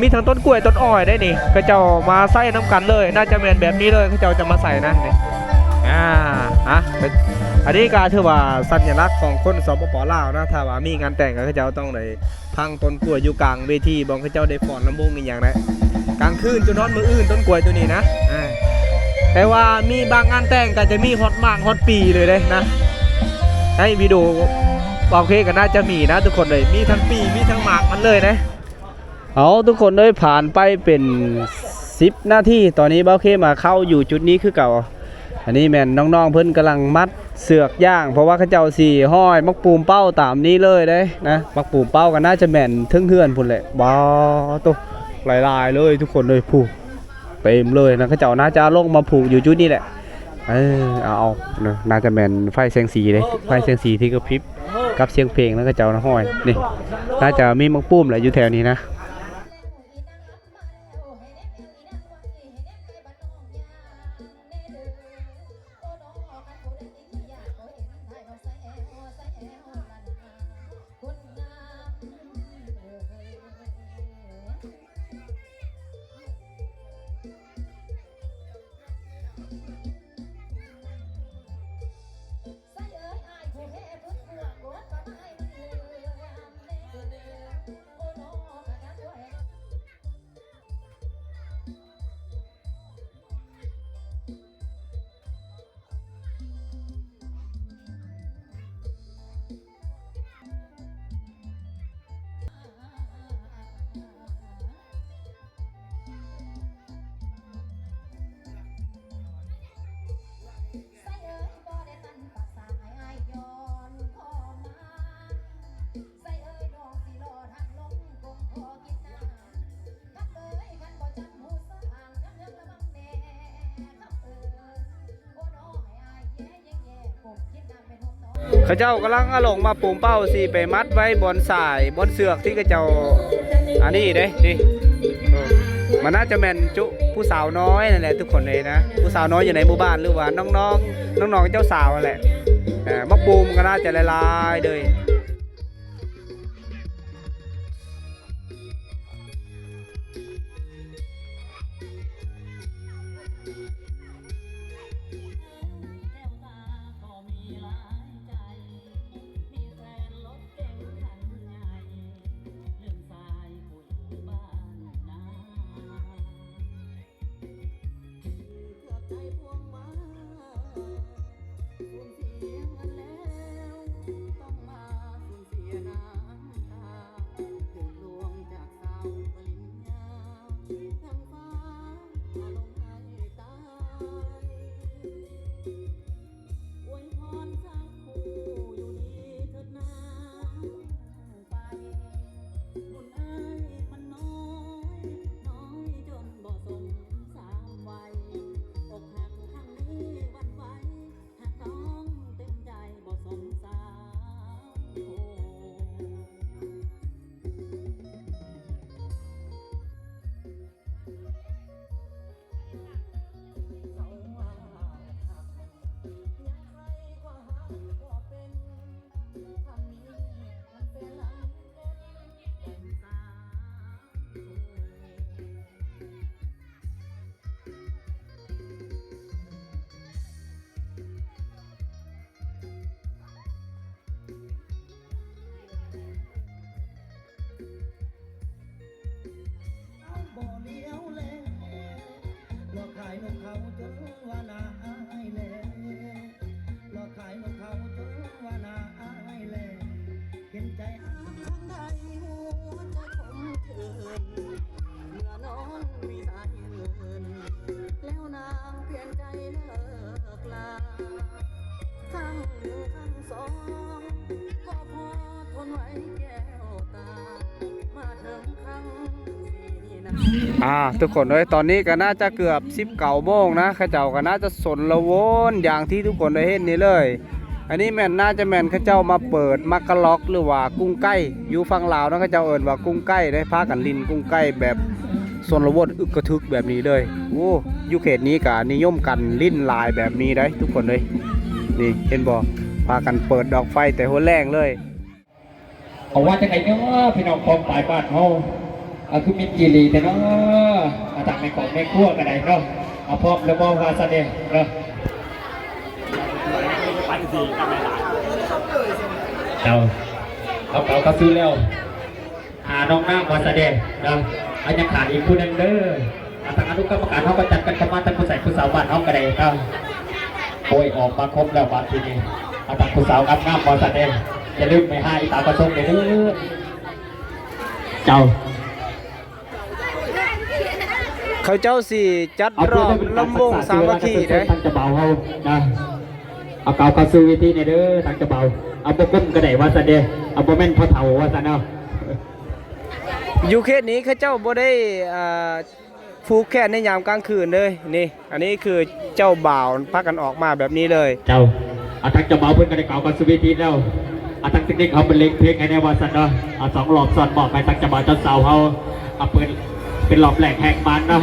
ມີທັງຕົ້ນກ້ວຍຕົ້ນອ້ອຍໄດ້ນີ້ ເຂົາເຈົ້າມາໃສ່ນຳກັນເລີຍ. ໜ້າຈະແມ່ນແບບນີ້ເລີຍ ເຂົາເຈົ້າຈະມາໃສ່ນະ ນີ້ ອາ ອະ ອັນນີ້ກໍຖືວ່າສັນຍາລັກຂອງຄົນ ສປປ ລາວ ນະ. ຖ້າວ່າມີງານແຕ່ງ ກໍເຂົາເຈົ້າຕ້ອງໄດ້ ພັງຕົ້ນກ້ວຍຢູ່ກາງເວທີ ບ່ອນເຂົາເຈົ້າໄດ້ຟ້ອນລຳວົງອີ່ຫຍັງນະ ກາງຄືນຈົນຮອດມື້ອື່ນ ຕົ້ນກ້ວຍໂຕນີ້ນະ. ອາ ແຕ່ວ່າມີບາງງານແຕ່ງກໍຈະມີຮອດໝາກຮອດປີເລີຍເດ້ນະ. ໃນວິດີໂອ ໂອເຄ ກໍໜ້າຈະມີນະທຸກຄົນເອີຍ ມີທັງປີ ມີທັງໝາກມັນເລີຍນະ. ເອົາ ທຸກຄົນເອີຍ ຜ່ານໄປເປັນສິບນາທີ ຕອນນີ້ບ່າວເຄມາເຂົ້າຢູ່ຈຸດນີ້ຄືເກົ່າ. ອັນນີ້ແມ່ນນ້ອງໆເພິ່ນກຳລັງມັດເຊືອກຢ່າງ ເພາະວ່າເຂົາເຈົ້າຊິຫ້ອຍໝາກປູມເປົ້າຕາມນີ້ເລີຍເດ້ນະ. ໝາກປູມເປົ້າກໍໜ້າຈະແມ່ນເທິງເຮືອນພຸ້ນແຫຼະ. ວ້າວ ໂຕ ຫຼາຍໆເລີຍທຸກຄົນເອີຍ ຜູ້ ເຕັມເລີຍນະ. ເຂົາເຈົ້າໜ້າຈະລົງມາຜູກຢູ່ຈຸດນີ້ແຫຼະ. ເອີ ເອົາ ເອົາ ໜ້າຈະແມ່ນໄຟແສງສີເດ້ ໄຟແສງສີທີ່ກະພິບກັບສຽງເພງ ແລ້ວເຂົາເຈົ້ານະຫ້ອຍ. ນີ້ ໜ້າຈະມີໝາກປູມແຫຼະຢູ່ແຖວນີ້ນະ. ເຂົາເຈົ້າກຳລັງເອົາລົງມາປູມເປົ້າ ຊິໄປມັດໄວ້ບ່ອນສາຍ ບ່ອນເຊືອກທີ່ເຂົາເຈົ້າ ອັນນີ້ເດ້ ນີ້ ໂອ້ ມັນໜ້າຈະແມ່ນຈຸຜູ້ສາວນ້ອຍນັ້ນແຫຼະທຸກຄົນເອີຍນະ. ຜູ້ສາວນ້ອຍຢູ່ໃນໝູ່ບ້ານ ຫຼືວ່ານ້ອງໆ ນ້ອງໆເຈົ້າສາວຫັ້ນແຫຼະ. ເອີ ໝາກປູມກໍໜ້າຈະຫຼາຍໆເລີຍ. ເຂົາຈົນວ່າໜ້າອາຍແລ ຫຼອກຂາຍນກເຂົາຈົນວ່າໜ້າອາຍແລ ເຫັນໃຈອາຍທາງໃດ ຫົວໃຈຄົມຄືນ ເມື່ອນ້ອງມີສາຍອື່ນ ແລ້ວນາງປ່ຽນໃຈເລີກລາ ຄັ້ງໜຶ່ງຄັ້ງສອງ ກໍພໍທົນໄຫວແກ້ວຕາ ມາເຖິງຄັ້ງ ອ່າ ທຸກຄົນເອີຍ ຕອນນີ້ກໍໜ້າຈະເກືອບສິບເກົ້າໂມງນະ ເຂົາເຈົ້າກໍໜ້າຈະຊົນລະວົນຢ່າງທີ່ທຸກຄົນໄດ້ເຫັນນີ້ເລີຍ. ອັນນີ້ແມ່ນ ໜ້າຈະແມ່ນເຂົາເຈົ້າມາເປີດໝາກກະລັອກ ຫຼືວ່າກຸ້ງໄກ່ ຢູ່ຝັ່ງລາວເນາະ ເຂົາເຈົ້າເອີ້ນວ່າກຸ້ງໄກ່ເດ້ ພາກັນຫຼິ້ນກຸ້ງໄກ່ແບບຊົນລະວົນອຶກກະທຶກແບບນີ້ເລີຍ. ໂອ້ ຢູ່ເຂດນີ້ກໍນິຍົມກັນຫຼິ້ນຫຼາຍແບບນີ້ເດ້ທຸກຄົນເອີຍ. ນີ້ເຫັນບໍ່ ພາກັນເປີດດອກໄຟແຕ່ຫົວແລງເລີຍ. ເອົາວ່າຈັ່ງໃດເນາະ ພີ່ນ້ອງປ້ອງປາຍບ້ານເຮົາ ເອົາ ຄືມິດຈີ່ຫຼີແທ້ເນາະ ເອົາ ທາງແມ່ຂອງແມ່ຄົວກໍໄດ້ເນາະ ເອົາ ພ້ອມແລ້ວບໍ່ວ່າຊັ້ນເດ້ເນາະ ເອົາ ເອົາ ເອົາ ເຂົ້າສູ່ແລ້ວ ຫານ້ອງນ້ຳວ່າຊັ້ນເດ້ເນາະ ເອົາ ຍັງຂາດອີກຜູ້ໜຶ່ງເດີ. ອາ ທາງອະນຸກຳມະການເຮົາກໍຈັດກັນເຂົ້າມາ ທັງຜູ້ຊາຍຜູ້ສາວບ້ານເຮົາກໍໄດ້ເນາະ. ໂອ້ຍ ອອກມາຄົບແລ້ວບາດທີນີ້ ອາ ທັງຜູ້ສາວງາມໆ ວ່າຊັ້ນເດ້ ຢ່າລືມໄປຫາອີຕາປະສົງເດີ. ເຈົ້າ ເຂົາເຈົ້າຊິຈັດລອບລຳວົງສາມັກຄີເດ້ ທາງເຈົ້າບ່າວເຮົານະ ເອົາ ກ້າວເຂົ້າສູ່ເວທີແດ່ເດີ ທາງເຈົ້າບ່າວ ເອົາ ບໍ່ກົ້ມກໍໄດ້ວ່າຊັ້ນເດ້ ເອົາ ບໍ່ແມ່ນພໍ່ເຖົ້າວ່າຊັ້ນເນາະ. ຢູ່ເຂດນີ້ເຂົາເຈົ້າບໍ່ໄດ້ ອ່າ ຜູກແຂນໃນຍາມກາງຄືນເດີ ນີ້ ອັນນີ້ຄືເຈົ້າບ່າວພາກັນອອກມາແບບນີ້ເລີຍ. ເຈົ້າ ອາ ທາງເຈົ້າບ່າວເພິ່ນກໍໄດ້ກ່າວກັນສູ່ເວທີແລ້ວ ອາ ທາງເຕັກນິກເຮົາເພິ່ນເລັ່ງເພງໃຫ້ແດ່ວ່າຊັ້ນເນາະ ອາ ສອງລອບຊ້ອນມອບໃຫ້ທາງເຈົ້າບ່າວເຈົ້າສາວເຮົາ ອາ ເປີດເປັນລອບແລກແຮງມັນເນາະ.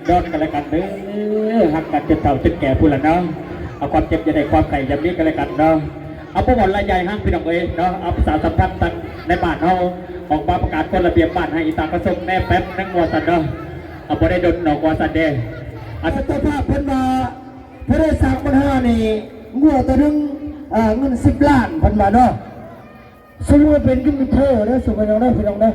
ດອນກັນແລະກັນເດີ ຮັກກັນຈົນເຖົ້າຈົນແກ່ພຸ້ນລະເນາະ ເອົາ ຄວາມເຈັບຢ່າໄດ້ ຄວາມໄຂ້ຢ່າມີກັນແລະກັນເນາະ. ເອົາ ບໍ່ເວົ້າຫຼາຍຢາຍຫາງ ພີ່ນ້ອງເອີຍເນາະ ເອົາ ປະຊາສຳພັນທາງໃນບ້ານເຮົາ ອອກມາປະກາດກົດລະບຽບບ້ານໃຫ້ອີຕາປະສົງແດ່ແປັບໜຶ່ງວ່າຊັ້ນເນາະ ເອົາ ບໍ່ໄດ້ດົນດອກວ່າຊັ້ນເດ້. ອາ ເຈົ້າພາບເພິ່ນວ່າ ຜູ້ໃດສ້າງບັນຫານີ້ ງົວໂຕໜຶ່ງ ເອີ ເງິນສິບລ້ານ ເພິ່ນວ່າເນາະ. ສົມມຸດເປັນຢູທູບເບີເດີ ສົມມຸດເດີ ພີ່ນ້ອງເດີ.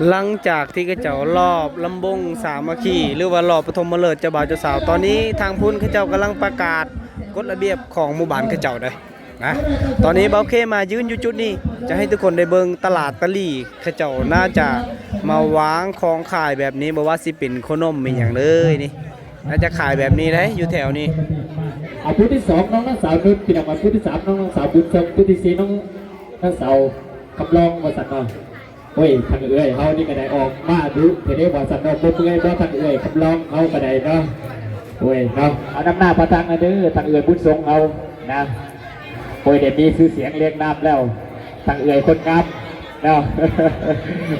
ຫຼັງຈາກທີ່ເຂົາເຈົ້າລອບລຳວົງສາມັກຄີ ຫຼືວ່າລອບປະຖົມມະເລີກເຈົ້າບ່າວເຈົ້າສາວ ຕອນນີ້ທາງພຸ້ນເຂົາເຈົ້າກຳລັງປະກາດກົດລະບຽບຂອງໝູ່ບ້ານເຂົາເຈົ້າເດ້ນະ. ຕອນນີ້ບ່າວເຄມາຢືນຢູ່ຈຸດນີ້ ຈະໃຫ້ທຸກຄົນໄດ້ເບິ່ງຕະຫຼາດຕະຫຼີ່ ເຂົາເຈົ້າໜ້າຈະມາວາງຂອງຂາຍແບບນີ້ ບໍ່ວ່າຊິເປັນເຂົ້າໜົມອີ່ຫຍັງເລີຍນີ້ ໜ້າຈະຂາຍແບບນີ້ເດ້ ຢູ່ແຖວນີ້. ເອົາ ຜູ້ທີສອງ ນ້ອງນາງສາວນຸດ ພີ່ນ້ອງ ຜູ້ທີສາມ ນ້ອງນາງສາວບຸນຊົງ ຜູ້ທີສີ່ ນ້ອງນາງສາວຄຳລອງ ວ່າຊັ້ນເນາະ. ໂອ້ຍ ທາງເອື້ອຍເຮົານີ້ກໍໄດ້ອອກມາດຸແທ້ເດ້ ວ່າຊັ້ນເນາະ. ບໍ່ເມື່ອຍບໍ່ ທາງເອື້ອຍຄຳລອງເຮົາກໍໄດ້ເນາະ. ໂອ້ຍເນາະ ເອົາ ນຳໜ້າພາທາງເດີ ທາງເອື້ອຍບຸນຊົງເຮົານະ. ໂອ້ຍ ໄດ້ມີຊື່ສຽງລຽງນາມແລ້ວ ທາງເອື້ອຍຄົນງາມເນາະ.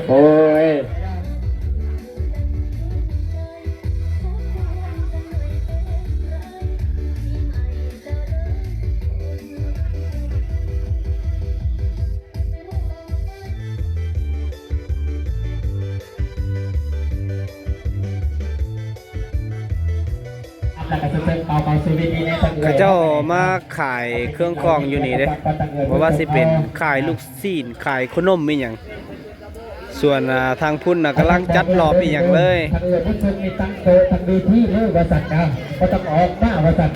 ໂອ້ຍ. ແລ້ວກໍເຊີນເຈົ້າເຂົ້າສູ່ເວທີແດ່ ທາງເອື້ອຍ ເຂົາເຈົ້າມາຂາຍເຄື່ອງຂອງຢູ່ນີ້ເດ້ ບໍ່ວ່າຊິເປັນຂາຍລູກຊີ້ນ ຂາຍເຂົ້າໜົມອີ່ຫຍັງ. ສ່ວນ ອ່າ ທາງພຸ້ນນະກຳລັງຈັດລອບອີ່ຫຍັງເລີຍ. ທາງເອື້ອຍບຸນຊົງນີ້ຕັ້ງໂຕະຕັ້ງເວທີເລີຍວ່າຊັ້ນນະ ບໍ່ຕ້ອງອອກມາວ່າຊັ້ນ.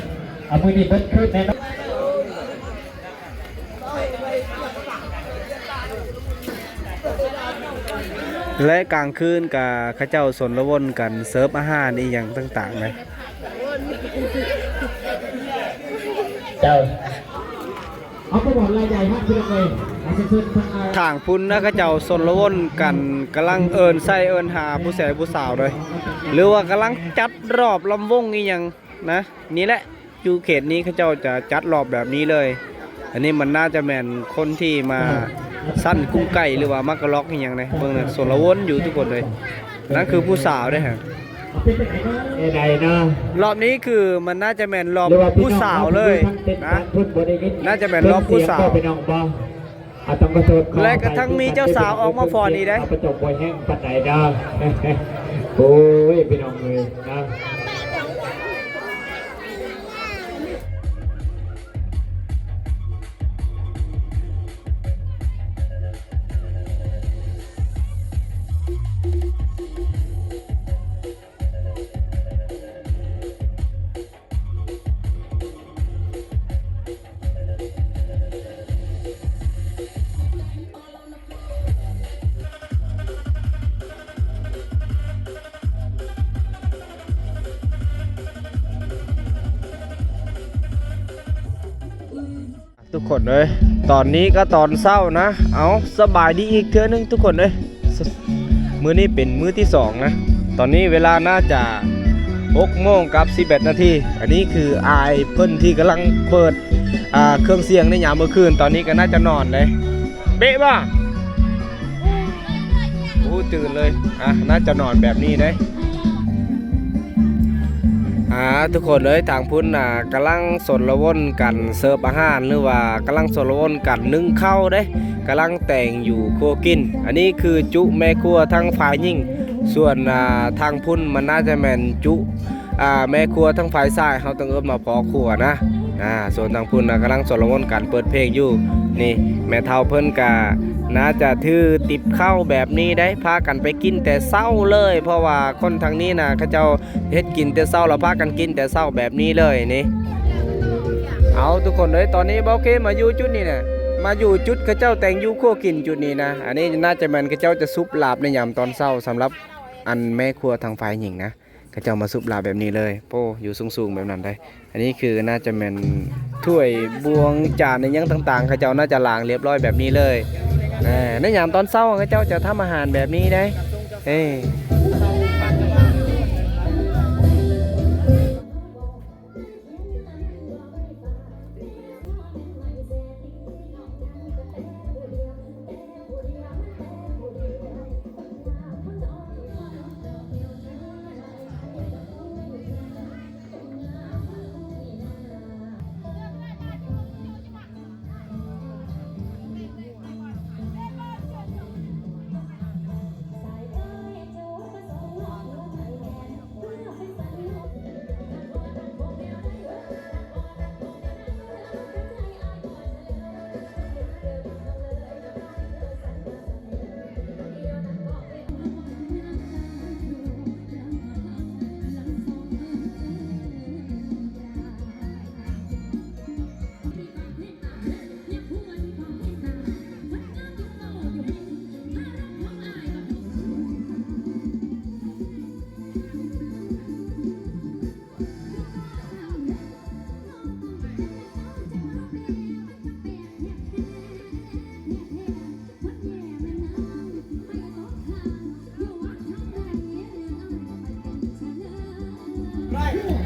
ເອົາ ມື້ນີ້ເບິດຄືນແນ່ນອນ. ແລະກາງຄືນກະເຂົາເຈົ້າຊົນລະວົນກັນເສີບອາຫານອີ່ຫຍັງຕ່າງໆນະ. ເຈົ້າ ເອົາໄປບອກລາຍໃຫຍ່ຮັກພີ່ນ້ອງເອີຍ ໃຫ້ເຊີນທາງ ທາງພຸ້ນນະ ເຂົາເຈົ້າຊົນລະວົນກັນ ກຳລັງເອີ້ນໃສ່ເອີ້ນຫາຜູ້ແສຜູ້ສາວເດ້ ຫຼືວ່າກຳລັງຈັດລອບລຳວົງອີ່ຫຍັງນະ. ນີ້ແຫຼະ ຢູ່ເຂດນີ້ເຂົາເຈົ້າຈະຈັດລອບແບບນີ້ເລີຍ. ອັນນີ້ມັນໜ້າຈະແມ່ນຄົນທີ່ມາຊັ້ນກຸ້ງໄກ່ ຫຼືວ່າມາກະລອກອີ່ຫຍັງເດ້. ເບິ່ງນະ ຊົນລະວົນຢູ່ທຸກຄົນເລີຍ. ນັ້ນຄືຜູ້ສາວເດ້ຮະ. ເປັນໄດເນາະ ລອບນີ້ຄືມັນໜ້າຈະແມ່ນລອບຜູ້ສາວເລີຍນະ ໜ້າຈະແມ່ນລອບຜູ້ສາວ ແລະກະທັງມີເຈົ້າສາວອອກມາຟ້ອນອີກເດ້. ເອົາໄປຕົກບໍ່ແຮງປານໃດເນາະ ໂອ້ຍ ພີ່ນ້ອງເອີຍເນາະ. ທຸກຄົນເອີຍ ຕອນນີ້ກໍຕອນເຊົ້ານະ. ເອົາ ສະບາຍດີອີກເທື່ອໜຶ່ງທຸກຄົນເອີຍ. ສ- ມື້ນີ້ເປັນມື້ທີສອງນະ. ຕອນນີ້ເວລາໜ້າຈະຫົກໂມງກັບສິບເອັດນາທີ. ອັນນີ້ຄືອ້າຍເພິ່ນທີ່ກຳລັງເປີດ ອ່າ ເຄື່ອງສຽງໃນຍາມມື້ຄືນ. ຕອນນີ້ກໍໜ້າຈະນອນເດ້. ເປະບໍ່? ບໍ່ຮູ້ຕື່ນເລີຍ. ອ່າ ໜ້າຈະນອນແບບນີ້ເດ້. ອ່າ ທຸກຄົນເອີຍ ທາງພຸ້ນນະ ກຳລັງຊົນລະວົນກັນເສີບອາຫານ ຫຼືວ່າກຳລັງຊົນລະວົນກັນໜຶ້ງເຂົ້າເດ້ ກຳລັງແຕ່ງຢູ່ຄົວກິນ. ອັນນີ້ຄືຈຸແມ່ຄົວທັງຝ່າຍຍິງ ສ່ວນ ອ່າ ທາງພຸ້ນມັນໜ້າຈະແມ່ນຈຸ ອ່າ ແມ່ຄົວທັງຝ່າຍຊາຍ ເຮົາຕ້ອງເອີ້ນວ່າພໍ່ຄົວນະ. ອ່າ ສ່ວນທາງພຸ້ນນະ ກຳລັງຊົນລະວົນກັນເປີດເພງຢູ່. ນີ້ແມ່ເຖົ້າເພິ່ນກະໜ້າຈະຖືຕິບເຂົ້າແບບນີ້ໄດ໋ ພາກັນໄປກິນແຕ່ເຊົ້າເລີຍ ເພາະວ່າຄົນທາງນີ້ນະ ເຂົາເຈົ້າເຮັດກິນແຕ່ເຊົ້າ ແລ້ວພາກັນກິນແຕ່ເຊົ້າແບບນີ້ເລີຍນີ້. ເອົາ ທຸກຄົນເອີຍ ຕອນນີ້ເບົາເຄມາຢູ່ຈຸດນີ້ນະ ມາຢູ່ຈຸດເຂົາເຈົ້າແຕ່ງຢູ່ຄົວກິນຈຸດນີ້ນະ. ອັນນີ້ໜ້າຈະແມ່ນເຂົາເຈົ້າຈະສຸບລາບໃນຍາມຕອນເຊົ້າ ສຳລັບອັນແມ່ຄົວທາງຝ່າຍຍິງນະ. ເຂົາເຈົ້າມາສຸບລາບແບບນີ້ເລີຍ. ໂອ້ ຢູ່ສູງໆແບບນັ້ນໄດ໋. ອັນນີ້ຄືໜ້າຈະແມ່ນຖ້ວຍບ່ວງຈານອີ່ຫຍັງຕ່າງໆ ເຂົາເຈົ້າໜ້າຈະລ້າງລຽບຮ້ອຍແບບນີ້ເລີຍ. ເອີ ໃນຍາມຕອນເຊົ້າເຂົາເຈົ້າຈະທຳອາຫານແບບນີ້ໄດ໋. ເອີ.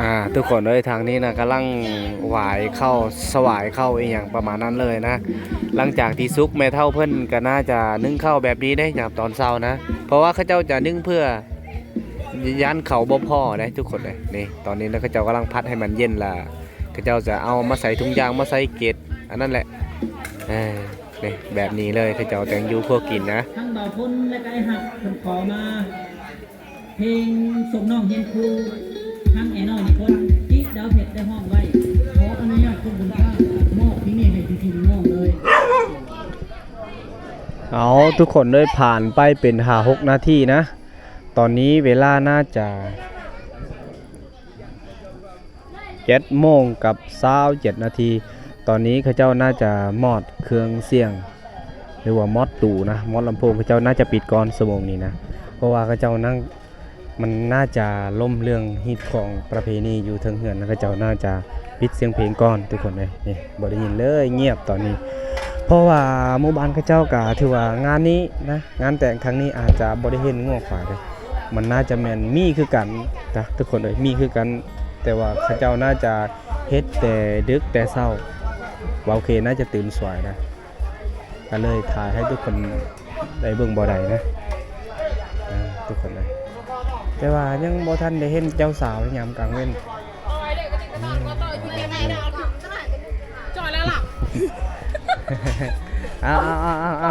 ອ່າ ທຸກຄົນເອີຍ ທາງນີ້ນະ ກຳລັງຫວາຍເຂົ້າ ສະຫວາຍເຂົ້າອີ່ຫຍັງປະມານນັ້ນເລີຍນະ. ຫຼັງຈາກທີ່ສຸກ ແມ່ເຖົ້າເພິ່ນກໍໜ້າຈະໜຶ້ງເຂົ້າແບບນີ້ເດ້ ຍາມຕອນເຊົ້ານະ ເພາະວ່າເຂົາເຈົ້າຈະໜຶ້ງເພື່ອ ຢ້ານເຂົ້າບໍ່ພໍເດ້ທຸກຄົນເດ້. ນີ້ ຕອນນີ້ນະ ເຂົາເຈົ້າກຳລັງພັດໃຫ້ມັນເຢັນລະ ເຂົາເຈົ້າຈະເອົາມາໃສ່ຖົງຢາງ ມາໃສ່ເກັດ ອັນນັ້ນແຫຼະ. ເອີ ນີ້ ແບບນີ້ເລີຍ ເຂົາເຈົ້າແຕ່ງຢູ່ຄົວກິນນະ. ທັງບ່າວພົນ ແລະກະອ້າຍຮັກ ເພິ່ນຂໍມາ ເພງຊົມນ້ອງຮຽນຄູ ທັງອ້າຍນ້ອຍນີ້ ຄົນ ຈິດາວເພັດ ໄດ້ຮ້ອງໄວ້. ຂໍອະນຸຍາດຄົນບຸນພາ ມອບເພງນີ້ໃຫ້ພີ່ໆນ້ອງໆເລີຍ. ເອົາ ທຸກຄົນເອີຍ ຜ່ານໄປເປັນຫ້າຫົກນາທີນະ. ຕອນນີ້ເວລາໜ້າຈະ ເຈັດໂມງກັບຊາວເຈັດນາທີ. ຕອນນີ້ເຂົາເຈົ້າໜ້າຈະມອດເຄື່ອງສຽງ ຫຼືວ່າມອດຕູ້ນະ ມອດລຳໂພງ ເຂົາເຈົ້າໜ້າຈະປິດກ່ອນຊົ່ວໂມງນີ້ນະ ເພາະວ່າເຂົາເຈົ້ານັ້ນ ມັນໜ້າຈະລົມເລື່ອງຮີດຄອງປະເພນີຢູ່ເທິງເຮືອນ ເຂົາເຈົ້າໜ້າຈະປິດສຽງເພງກ່ອນທຸກຄົນເອີຍ. ນີ້ ບໍ່ໄດ້ຍິນເລີຍ ງຽບຕອນນີ້ ເພາະວ່າໝູ່ບ້ານເຂົາເຈົ້າກະຖືວ່າງານນີ້ນະ ງານແຕ່ງຄັ້ງນີ້ອາດຈະບໍ່ໄດ້ເຫັນງົວຄວາຍເດ້ ມັນໜ້າຈະແມ່ນມີຄືກັນນະທຸກຄົນເອີຍ ມີຄືກັນ ແຕ່ວ່າເຂົາເຈົ້າໜ້າຈະເຮັດແຕ່ດຶກແຕ່ເຊົ້າ ເວົ້າເຄໜ້າຈະຕື່ນສວຍນະ ກະເລີຍຖ່າຍໃຫ້ທຸກຄົນໄດ້ເບິ່ງບໍ່ໄດ້ນະ ອ່າ ທຸກຄົນເອີຍ ແຕ່ວ່າຍັງບໍ່ທັນໄດ້ເຫັນເຈົ້າສາວຍາມກາງເວັນ. ເອົາ ເອົາ ເອົາ ເອົາ ເອີ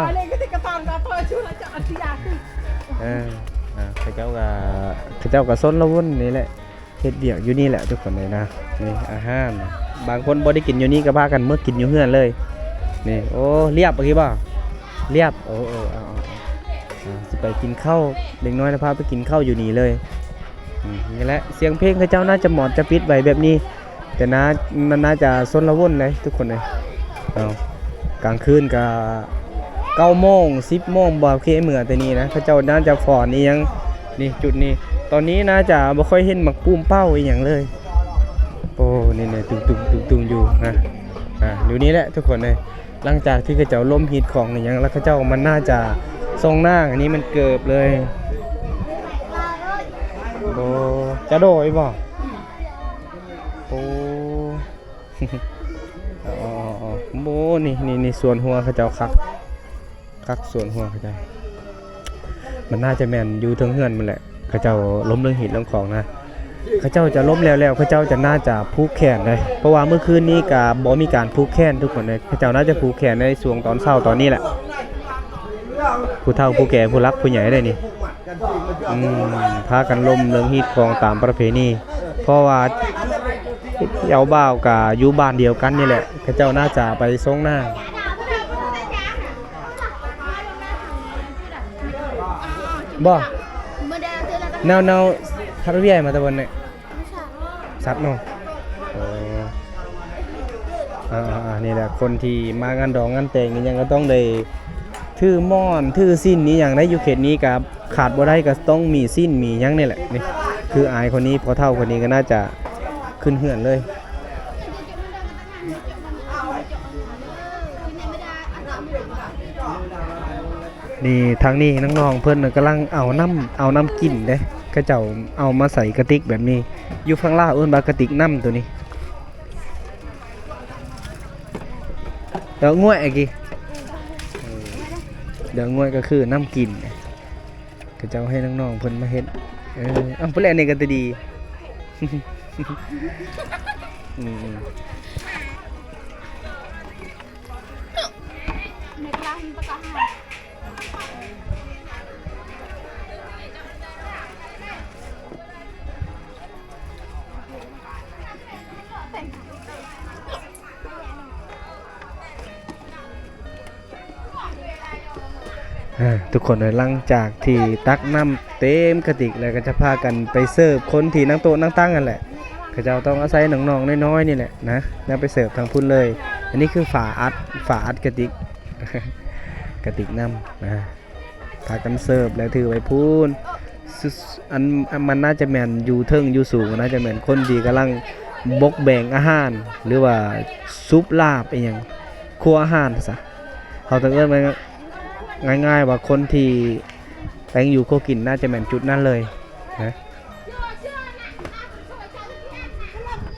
ເຂົາເຈົ້າກະ ເຂົາເຈົ້າກະຊົນລະວົນນີ້ແຫຼະ ເຮັດວຽກຢູ່ນີ້ແຫຼະທຸກຄົນເອີຍນະ. ນີ້ອາຫານ ບາງຄົນບໍ່ໄດ້ກິນຢູ່ນີ້ກະພາກັນເມືອກິນຢູ່ເຮືອນເລີຍ. ນີ້ ໂອ້ ລຽບ ໂອເຄບໍ່? ລຽບ ໂອ້ ເອີ ເອົາ ເອົາ ເອົາ ຊິໄປກິນເຂົ້າ ເດັກນ້ອຍລະພາໄປກິນເຂົ້າຢູ່ນີ້ເລີຍ. ນີ້ແຫຼະ ສຽງເພງເຂົາເຈົ້າໜ້າຈະມອດຈະປິດໄວ້ແບບນີ້ ແຕ່ໜ້າ ໜ້າຈະຊົນລະວົນເດ້ທຸກຄົນເອີຍ. ເອົາ ກາງຄືນກະເກົ້າໂມງ ສິບໂມງ ບໍ່ເຄເມືອແຕ່ນີ້ນະ ເຂົາເຈົ້າໜ້າຈະຟ້ອນອີ່ຫຍັງ. ນີ້ ຈຸດນີ້ ຕອນນີ້ໜ້າຈະບໍ່ຄ່ອຍເຫັນໝາກປູມເປົ້າອີ່ຫຍັງເລີຍ. ໂອ້ ນີ້ໆ ຕຸງໆ ຕຸງໆ ຢູ່ນະ ອ່າ ຢູ່ນີ້ແຫຼະທຸກຄົນເອີຍ. ຫຼັງຈາກທີ່ເຂົາເຈົ້າລົມຮີດຄອງອີ່ຫຍັງ ແລ້ວເຂົາເຈົ້າມັນໜ້າຈະສົ່ງນາງ ອັນນີ້ມັນເກີບເລີຍ. ໂອ້ ຈະໂດຍບໍ່? ໂອ້ ອໍໆໆ ໂອ້ ນີ້ ນີ້ ນີ້ສວນຫົວເຂົາເຈົ້າຄັກ ຄັກສວນຫົວເຂົາເຈົ້າ ມັນໜ້າຈະແມ່ນຢູ່ເທິງເຮືອນມັນແຫຼະ ເຂົາເຈົ້າລົມເລື່ອງຮີດເລື່ອງຄອງນະ. ເຂົາເຈົ້າຈະລົມແລ້ວໆ ເຂົາເຈົ້າຈະໜ້າຈະຜູກແຂນເດ້ ເພາະວ່າມື້ຄືນນີ້ກະບໍ່ມີການຜູກແຂນທຸກຄົນເອີຍ ເຂົາເຈົ້າໜ້າຈະຜູກແຂນໃນຊ່ວງຕອນເຊົ້າຕອນນີ້ແຫຼະ ຜູ້ເຖົ້າຜູ້ແກ່ຜູ້ຫຼັກຜູ້ໃຫຍ່ເດ້ນີ້. ອືມ ພາກັນລົມເລື່ອງຮີດຄອງຕາມປະເພນີ ເພາະວ່າເຈົ້າບ່າວກະຢູ່ບ້ານດຽວກັນນີ້ແຫຼະ ເຂົາເຈົ້າໜ້າຈະໄປສົ່ງນາງ ບໍ່? ແນວ ແນວ ພັດວຽມາແຕ່ບ່ອນນີ້ ສັດເນາະ. ເອີ ອ່າໆໆ ນີ້ແຫຼະ ຄົນທີ່ມາງານດອງງານແຕ່ງອີ່ຫຍັງກະຕ້ອງໄດ້ຖືໝ້ອນຖືສິນອີ່ຫຍັງໃດ໋ ຢູ່ເຂດນີ້ກະຂາດບໍ່ໄດ້ ກະຕ້ອງມີສິນມີຫຍັງນີ້ແຫຼະ. ນີ້ຄືອ້າຍຄົນນີ້ ພໍ່ເຖົ້າຄົນນີ້ກະໜ້າຈະຂຶ້ນເຮືອນເລີຍ. ນີ້ ທາງນີ້ນ້ອງໆ ເພິ່ນກຳລັງເອົານ້ຳ ເອົານ້ຳກິນເດ້ ເຂົາເຈົ້າເອົາມາໃສ່ກະຕິກແບບນີ້ ຢູ່ຝັ່ງລາວເອີ້ນວ່າກະຕິກນ້ຳໂຕນີ້ ດອກງວຍ ອາກີ ດອກງວຍກະຄືນ້ຳກິນ ເຂົາເຈົ້າໃຫ້ນ້ອງໆ ເພິ່ນມາເຮັດ. ເອີ ເອົ້າ ຜູ້ແລກນີ້ກະຕາດີ ອືມ. ເອີ ທຸກຄົນເອີຍ ຫຼັງຈາກທີ່ຕັກນ້ຳເຕັມກະຕິກແລ້ວ ກະຈະພາກັນໄປເສີບຄົນທີ່ນັ່ງໂຕະນັ່ງຕັ່ງຫັ້ນແຫຼະ. ເຂົາເຈົ້າຕ້ອງອາໄສນ້ອງໆ ນ້ອຍໆ ນີ້ແຫຼະນະ ແລ້ວໄປເສີບທາງພຸ້ນເລີຍ. ອັນນີ້ຄືຝາອັດ ຝາອັດກະຕິກ ກະຕິກນ້ຳນະ ພາກັນເສີບແລ້ວຖືໄປພຸ້ນ. ອັນ ອັນມັນໜ້າຈະແມ່ນຢູ່ເທິງຢູ່ສູງ ໜ້າຈະແມ່ນຄົນທີ່ກຳລັງບົກແບງອາຫານ ຫຼືວ່າສູບລາບອີ່ຫຍັງ ຄົວອາຫານຊະ ເຮົາຕ້ອງເອີ້ນວ່າ ງ່າຍໆ ວ່າຄົນທີ່ແຕ່ງຢູ່ຄົວກິນ ໜ້າຈະແມ່ນຈຸດນັ້ນເລີຍນະ.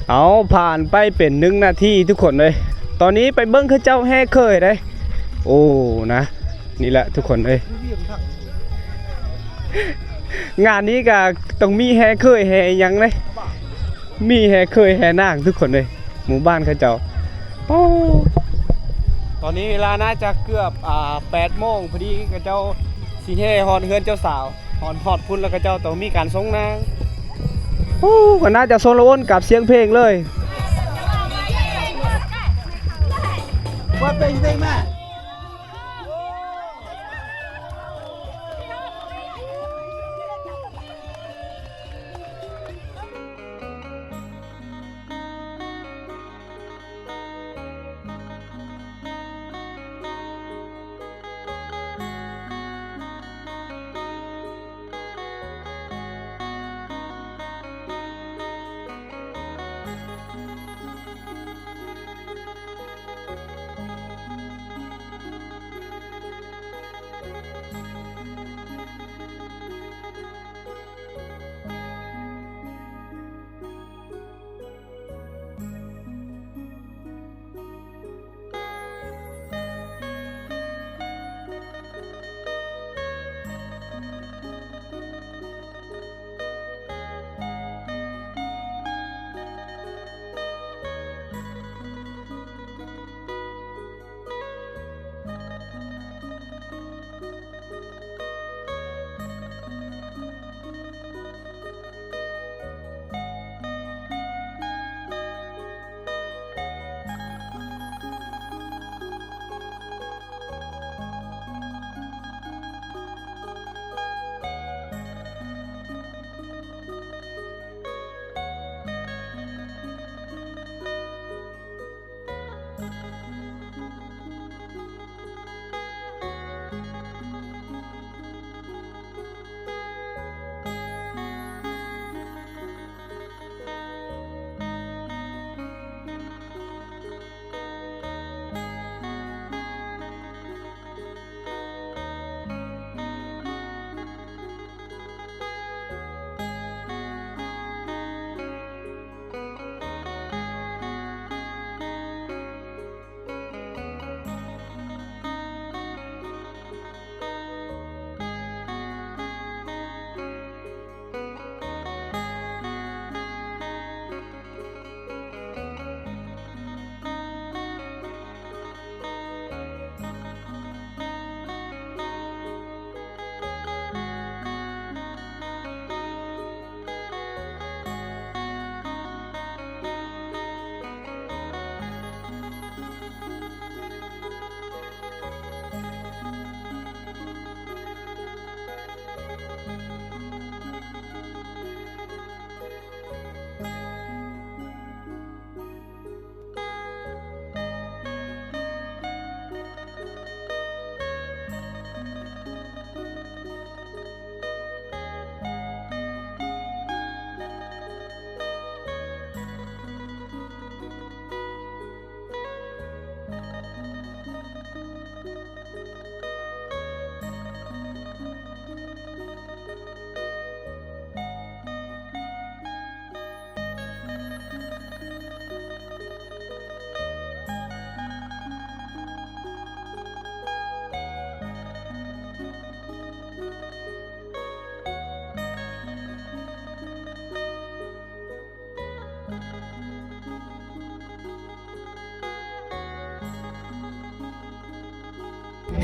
ເອົາ ຜ່ານໄປເປັນໜຶ່ງນາທີທຸກຄົນເອີຍ ຕອນນີ້ໄປເບິ່ງເຂົາເຈົ້າແຫ່ເຂີຍເດ້. ໂອ້ ນະ ນີ້ແຫຼະທຸກຄົນເອີຍ ງານນີ້ກະຕ້ອງມີແຫ່ເຂີຍແຫ່ຫຍັງເດ້ ມີແຫ່ເຂີຍແຫ່ນາງທຸກຄົນເອີຍ ໝູ່ບ້ານເຂົາເຈົ້າ. ໂອ້ ຕອນນີ້ເວລາໜ້າຈະເກືອບ ອ່າ ແປດໂມງພໍດີ ເຂົາເຈົ້າຊິແຫ່ຮອດເຮືອນເຈົ້າສາວ ຮອດ ຮອດພຸ້ນແລ້ວເຂົາເຈົ້າຕ້ອງມີການສົ່ງນາງ. ໂອ້ ກະໜ້າຈະຊົນລະວົນກັບສຽງເພງເລີຍ.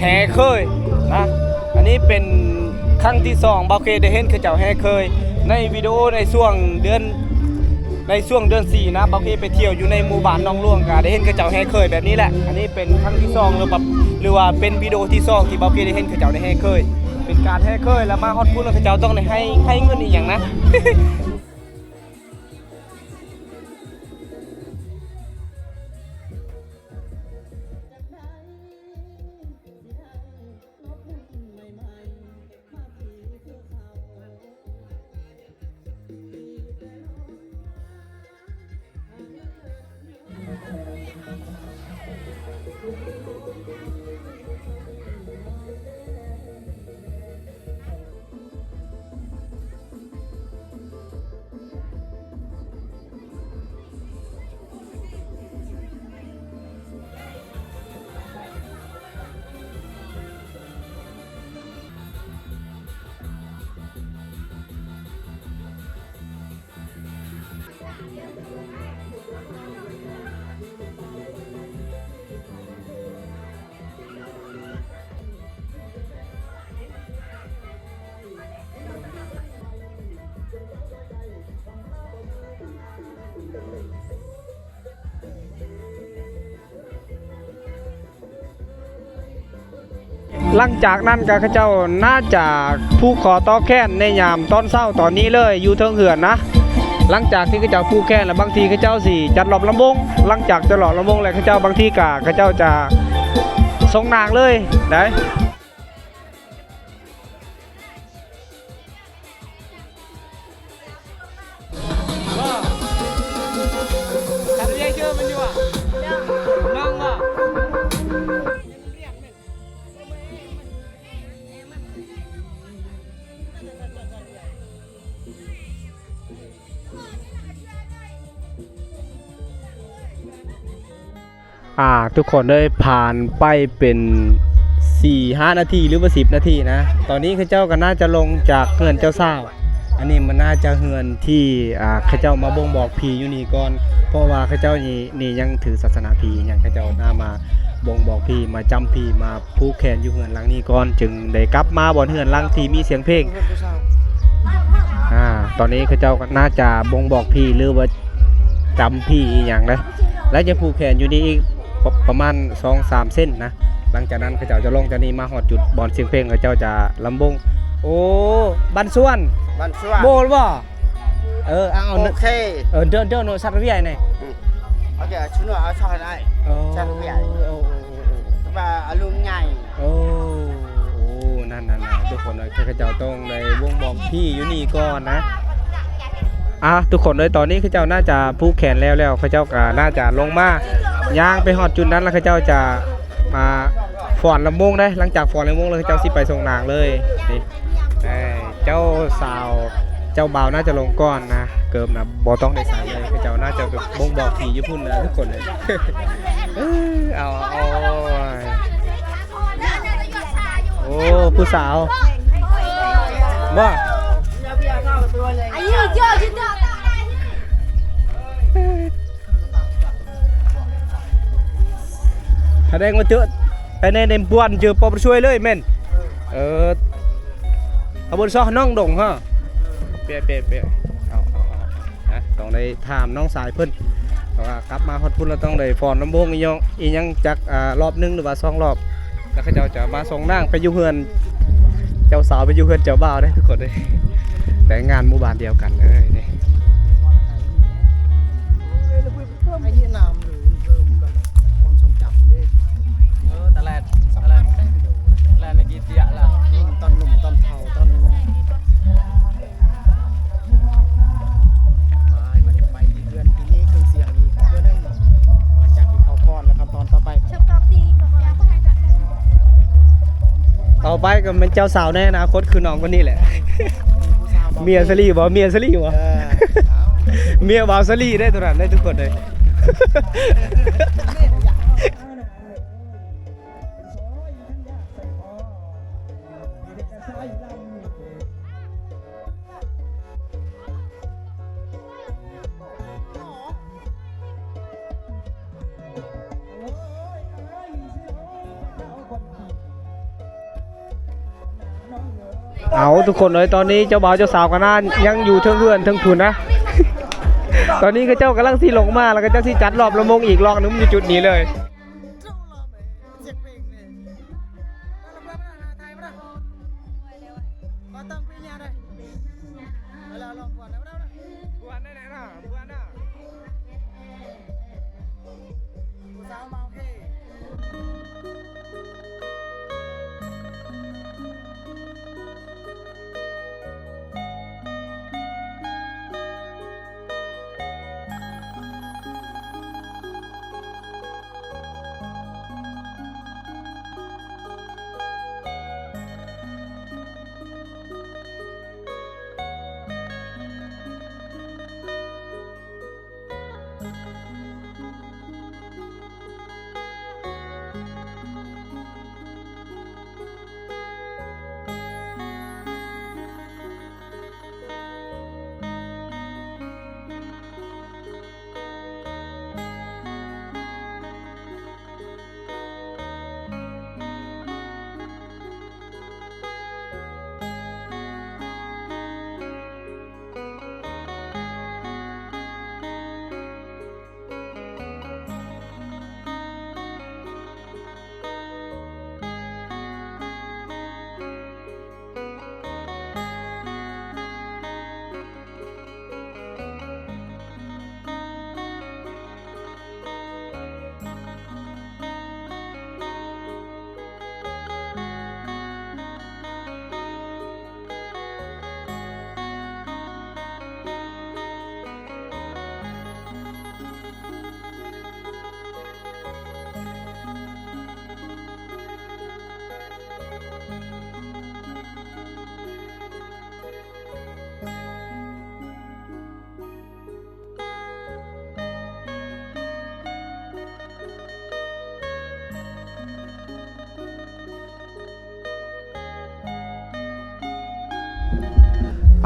ແຫ່ເຄີຍນະ. ອັນນີ້ເປັນຄັ້ງທີສອງ ບ່າວເຄໄດ້ເຫັນເຂົາເຈົ້າແຫ່ເຄີຍໃນວິດີໂອໃນຊ່ວງເດືອນ ໃນຊ່ວງເດືອນສີ່ນະ. ບ່າວເຄໄປທ່ຽວຢູ່ໃນໝູ່ບ້ານໜອງຫຼວງ ກະໄດ້ເຫັນເຂົາເຈົ້າແຫ່ເຄີຍແບບນີ້ແຫຼະ. ອັນນີ້ເປັນຄັ້ງທີສອງ ຫຼືວ່າ ຫຼືວ່າເປັນວິດີໂອທີສອງທີ່ບ່າວເຄໄດ້ເຫັນເຂົາເຈົ້າໄດ້ແຫ່ເຄີຍ. ເປັນການແຫ່ເຄີຍ ແລ້ວມາຮອດພຸ້ນ ເຂົາເຈົ້າຕ້ອງໄດ້ໃຫ້ ໃຫ້ເງິນອີ່ຫຍັງນະ. ຫຼັງຈາກນັ້ນກະເຂົາເຈົ້າໜ້າຈະຜູກຄໍຕໍ່ແຂນໃນຍາມຕອນເຊົ້າຕອນນີ້ເລີຍ ຢູ່ເທິງເຮືອນນະ. ຫຼັງຈາກທີ່ເຂົາເຈົ້າຜູກແຂນແລ້ວ ບາງທີເຂົາເຈົ້າຊິຈັດລອບລຳວົງ. ຫຼັງຈາກຈັດລອບລຳວົງແລ້ວ ເຂົາເຈົ້າ ບາງທີກະເຂົາເຈົ້າຈະສົ່ງນາງເລີຍໄດ໋.ອ່າ ທຸກຄົນເອີຍ ຜ່ານໄປເປັນສີ່ຫ້ານາທີ ຫຼືວ່າສິບນາທີນະ. ຕອນນີ້ເຂົາເຈົ້າກະໜ້າຈະລົງຈາກເຮືອນເຈົ້າສາວ. ອັນນີ້ມັນໜ້າຈະເຮືອນທີ່ ອ່າ ເຂົາເຈົ້າມາບົ່ງບອກຜີຢູ່ນີ້ກ່ອນ ເພາະວ່າເຂົາເຈົ້ານີ້ ນີ້ຍັງຖືສາສະໜາຜີຫຍັງ ເຂົາເຈົ້າໜ້າມາບົ່ງບອກຜີ ມາຈ້ຳຜີ ມາຜູກແຂນຢູ່ເຮືອນຫຼັງນີ້ກ່ອນ ຈຶ່ງໄດ້ກັບມາບ່ອນເຮືອນຫຼັງທີ່ມີສຽງເພງ. ອ່າ ຕອນນີ້ເຂົາເຈົ້າກະໜ້າຈະບົ່ງບອກຜີ ຫຼືວ່າ ຈຳຜີອີ່ຫຍັງເດ້ ແລ້ວຈະຜູກແຂນຢູ່ນີ້ອີກປະ ປະມານສອງສາມເສັ້ນນະ. ຫຼັງຈາກນັ້ນເຂົາເຈົ້າຈະລົງຈາກນີ້ມາຮອດຈຸດບ່ອນສຽງເພງ ເຂົາເຈົ້າຈະລຳວົງ. ໂອ້ ບ້ານສວນ ບ້ານສວນ ໂບລບໍ່? ເອີ ເອົາ ໂອເຄ ເອີ ເດີນ ເດີນ ສັດວຽຍນີ້ ອືມ ໂອເຄ ຊຸນວາ ເອົາຊອຍໄດ້ ເອີ ສັດວຽຍ ໂອ້ ໂອ້ ໂອ້ ໂອ້ ວ່າອາລຸງໃຫຍ່ ໂອ້ ໂອ້ ນັ້ນໆໆ ທຸກຄົນເອີຍ ເຂົາເຈົ້າຕ້ອງໄດ້ບົ່ງບອກຜີຢູ່ນີ້ກ່ອນນະ. ອ່າ ທຸກຄົນເອີຍ ຕອນນີ້ເຂົາເຈົ້າໜ້າຈະຜູກແຂນແລ້ວ ແລ້ວເຂົາເຈົ້າກະໜ້າຈະລົງມາ ຍ່າງໄປຮອດຈຸດນັ້ນ ແລ້ວເຂົາເຈົ້າຈະມາຟ້ອນລຳວົງເດ້. ຫຼັງຈາກຟ້ອນລຳວົງແລ້ວ ເຂົາເຈົ້າຊິໄປສົ່ງນາງເລີຍ. ນີ້ ເຈົ້າສາວເຈົ້າບ່າວໜ້າຈະລົງກ່ອນນະ ເກີບນະບໍ່ຕ້ອງໄດ້ໃສ່ເລີຍ ເຂົາເຈົ້າໜ້າຈະບົ່ງບອກຜີຢູ່ພຸ້ນນະ ທຸກຄົນເອີຍ. ເອີ ເອົາ ເອົາ ໂອ້ ຜູ້ສາວບໍ່? ແສດງວ່າເຈີ ໄປໃນ ໃນບ່ອນເຈີປອບຊ່ວຍເລີຍແມ່ນ. ເອີ ເອົາບົນຊອກນ້ອງດົງຮະ ເປະ ເປະ ເປະ ເອົາ ເອົາ ເອົາ ນະ ຕ້ອງໄດ້ຖາມນ້ອງຊາຍເພິ່ນ ເພາະວ່າກັບມາຮອດພຸ້ນແລ້ວຕ້ອງໄດ້ຟ້ອນລຳວົງອີ່ຫຍັງ ອີ່ຫຍັງຈັກ ອ່າ ລອບໜຶ່ງ ຫຼືວ່າສອງລອບ ແລ້ວເຂົາເຈົ້າຈະມາສົ່ງນາງໄປຢູ່ເຮືອນເຈົ້າສາວ ໄປຢູ່ເຮືອນເຈົ້າບ່າວເດ້ທຸກຄົນເດ້. ແຕ່ງງານໝູ່ບ້ານດຽວກັນເລີຍເດ້. ໄອ້ເຫຍນ້ຳ ເອີ ມັນກໍຄວາມຊົງຈຳເດ້ ເອີ ຕະແລດ ຕະແລດ ຕະແລດ ຕອນໜຸ່ມຕອນເຖົ້າ ຕອນ ໄປ ໄປທີ່ເຮືອນທີ່ມີເຄື່ອງສຽງອີກເທື່ອໜຶ່ງ ຫຼັງຈາກທີ່ເຂົາຟ້ອນແລ້ວ ຂັ້ນຕອນຕໍ່ໄປ ຕໍ່ໄປກໍແມ່ນເຈົ້າສາວໃນອະນາຄົດຄືນ້ອງຄົນນີ້ແຫຼະ. ເມຍສະຫຼີບໍ່? ເມຍສະຫຼີບໍ່? ເອີ ເມຍບ່າວສະຫຼີເດ້ ໂຕນັ້ນເດ້ ທຸກຄົນເດ້. ເອົາ ທຸກຄົນເອີຍ ຕອນນີ້ເຈົ້າບ່າວເຈົ້າສາວກໍນາ ຍັງຢູ່ເທິງເຮືອນເທິງພຸ້ນນະ. ຕອນນີ້ເຂົາເຈົ້າກຳລັງຊິລົງມາ ແລ້ວເຂົາເຈົ້າຊິຈັດລອບລຳວົງອີກລອບໜຶ່ງ ຢູ່ຈຸດນີ້ເລີຍ. ຜູ້ສາວມາໂອເຄ.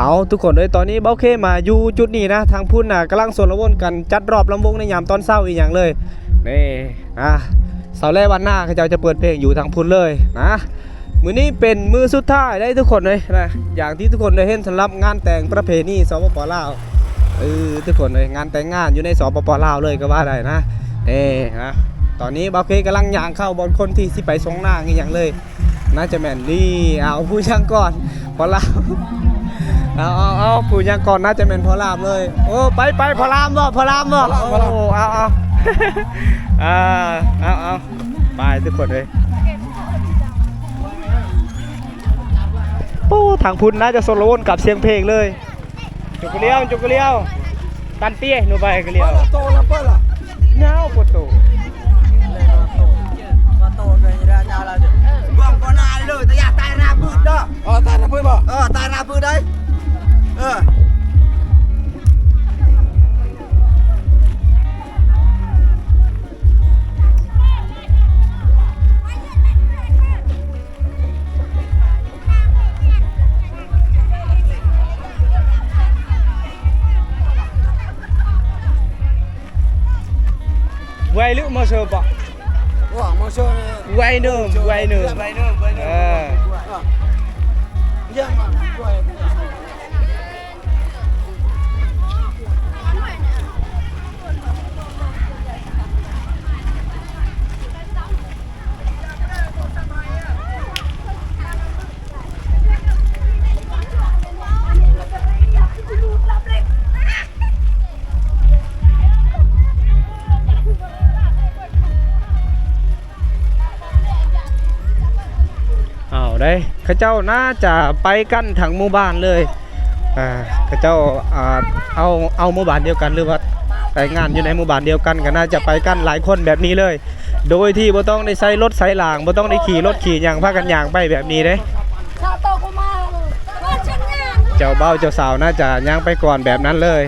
ເອົາ ທຸກຄົນເອີຍ ຕອນນີ້ເບົາເຄມາຢູ່ຈຸດນີ້ນະ ທາງພຸ້ນນະ ກຳລັງຊົນລະວົນກັນ ຈັດລອບລຳວົງໃນຍາມຕອນເຊົ້າອີ່ຫຍັງເລີຍ ນີ້ ອ່າ ສາວແລບ້ານນາ ເຂົາເຈົ້າຈະເປີດເພງຢູ່ທາງພຸ້ນເລີຍນະ. ມື້ນີ້ເປັນມື້ສຸດທ້າຍໄດ໋ທຸກຄົນເອີຍນະ ຢ່າງທີ່ທຸກຄົນໄດ້ເຫັນ ສຳລັບງານແຕ່ງປະເພນີ ສປປ ລາວ ເອີ ທຸກຄົນເອີຍ ງານແຕ່ງງານຢູ່ໃນ ສປປ ລາວ ເລີຍກໍວ່າໄດ້ນະ. ເອີ ນະ ຕອນນີ້ເບົາເຄກຳລັງຍ່າງເຂົ້າບ່ອນຄົນທີ່ຊິໄປສົ່ງນາງອີ່ຫຍັງເລີຍ ໜ້າຈະແມ່ນນີ້ ເອົາ ຜູ້ຍັງກ່ອນ ພໍ່ລາມ ເອົາ ເອົາ ເອົາ ຜູ້ຍັງກ່ອນ ໜ້າຈະແມ່ນພໍ່ລາມເລີຍ. ໂອ້ ໄປ ໄປ ພໍ່ລາມບໍ່ ພໍ່ລາມບໍ່? ພໍ່ລາມ ໂອ້ ພໍ່ລາມ ເອົາ ເອົາ ອ່າ ເອົາ ເອົາ ໄປທຸກຄົນເອີຍ. ໂອ້ ທາງພຸ້ນໜ້າຈະຊົນລະວົນກັບສຽງເພງເລີຍ. ຈົກກະລຽວ ຈົກກະລຽວ ຕັນເຕ້ຍ ໜູໄປກະລຽວ ນາວໂປໂຕ ເບິ່ງບໍ່ໜ້າເລີຍ ຕາຢາກຕາຍໜ້າບືດເດີ. ເອີ ຕາຍໜ້າບືດບໍ່? ເອີ ຕາຍໜ້າບືດໄດ໋ ເອີ. ໄວຫຼືມໍເຊີປະ? ໄວເນີມ ໄວເນີມ ໄວເນີມ ເອີ. ເອົາໄດ໋ ເຂົາເຈົ້າໜ້າຈະໄປກັນທັງໝູ່ບ້ານເລີຍ. ອ່າ ເຂົາເຈົ້າ ອ່າ ເອົາ ເອົາໝູ່ບ້ານດຽວກັນ ຫຼືວ່າໄປງານຢູ່ໃນໝູ່ບ້ານດຽວກັນ ກໍໜ້າຈະໄປກັນຫຼາຍຄົນແບບນີ້ເລີຍ ໂດຍທີ່ບໍ່ຕ້ອງໄດ້ໃຊ້ລົດໃຊ້ລາງ ບໍ່ຕ້ອງໄດ້ຂີ່ລົດຂີ່ຫຍັງ ພາກັນຍ່າງໄປແບບນີ້ເດ້. ເຈົ້າບ່າວເຈົ້າສາວໜ້າຈະຍ່າງໄປກ່ອນແບບນັ້ນເລີຍ. ເ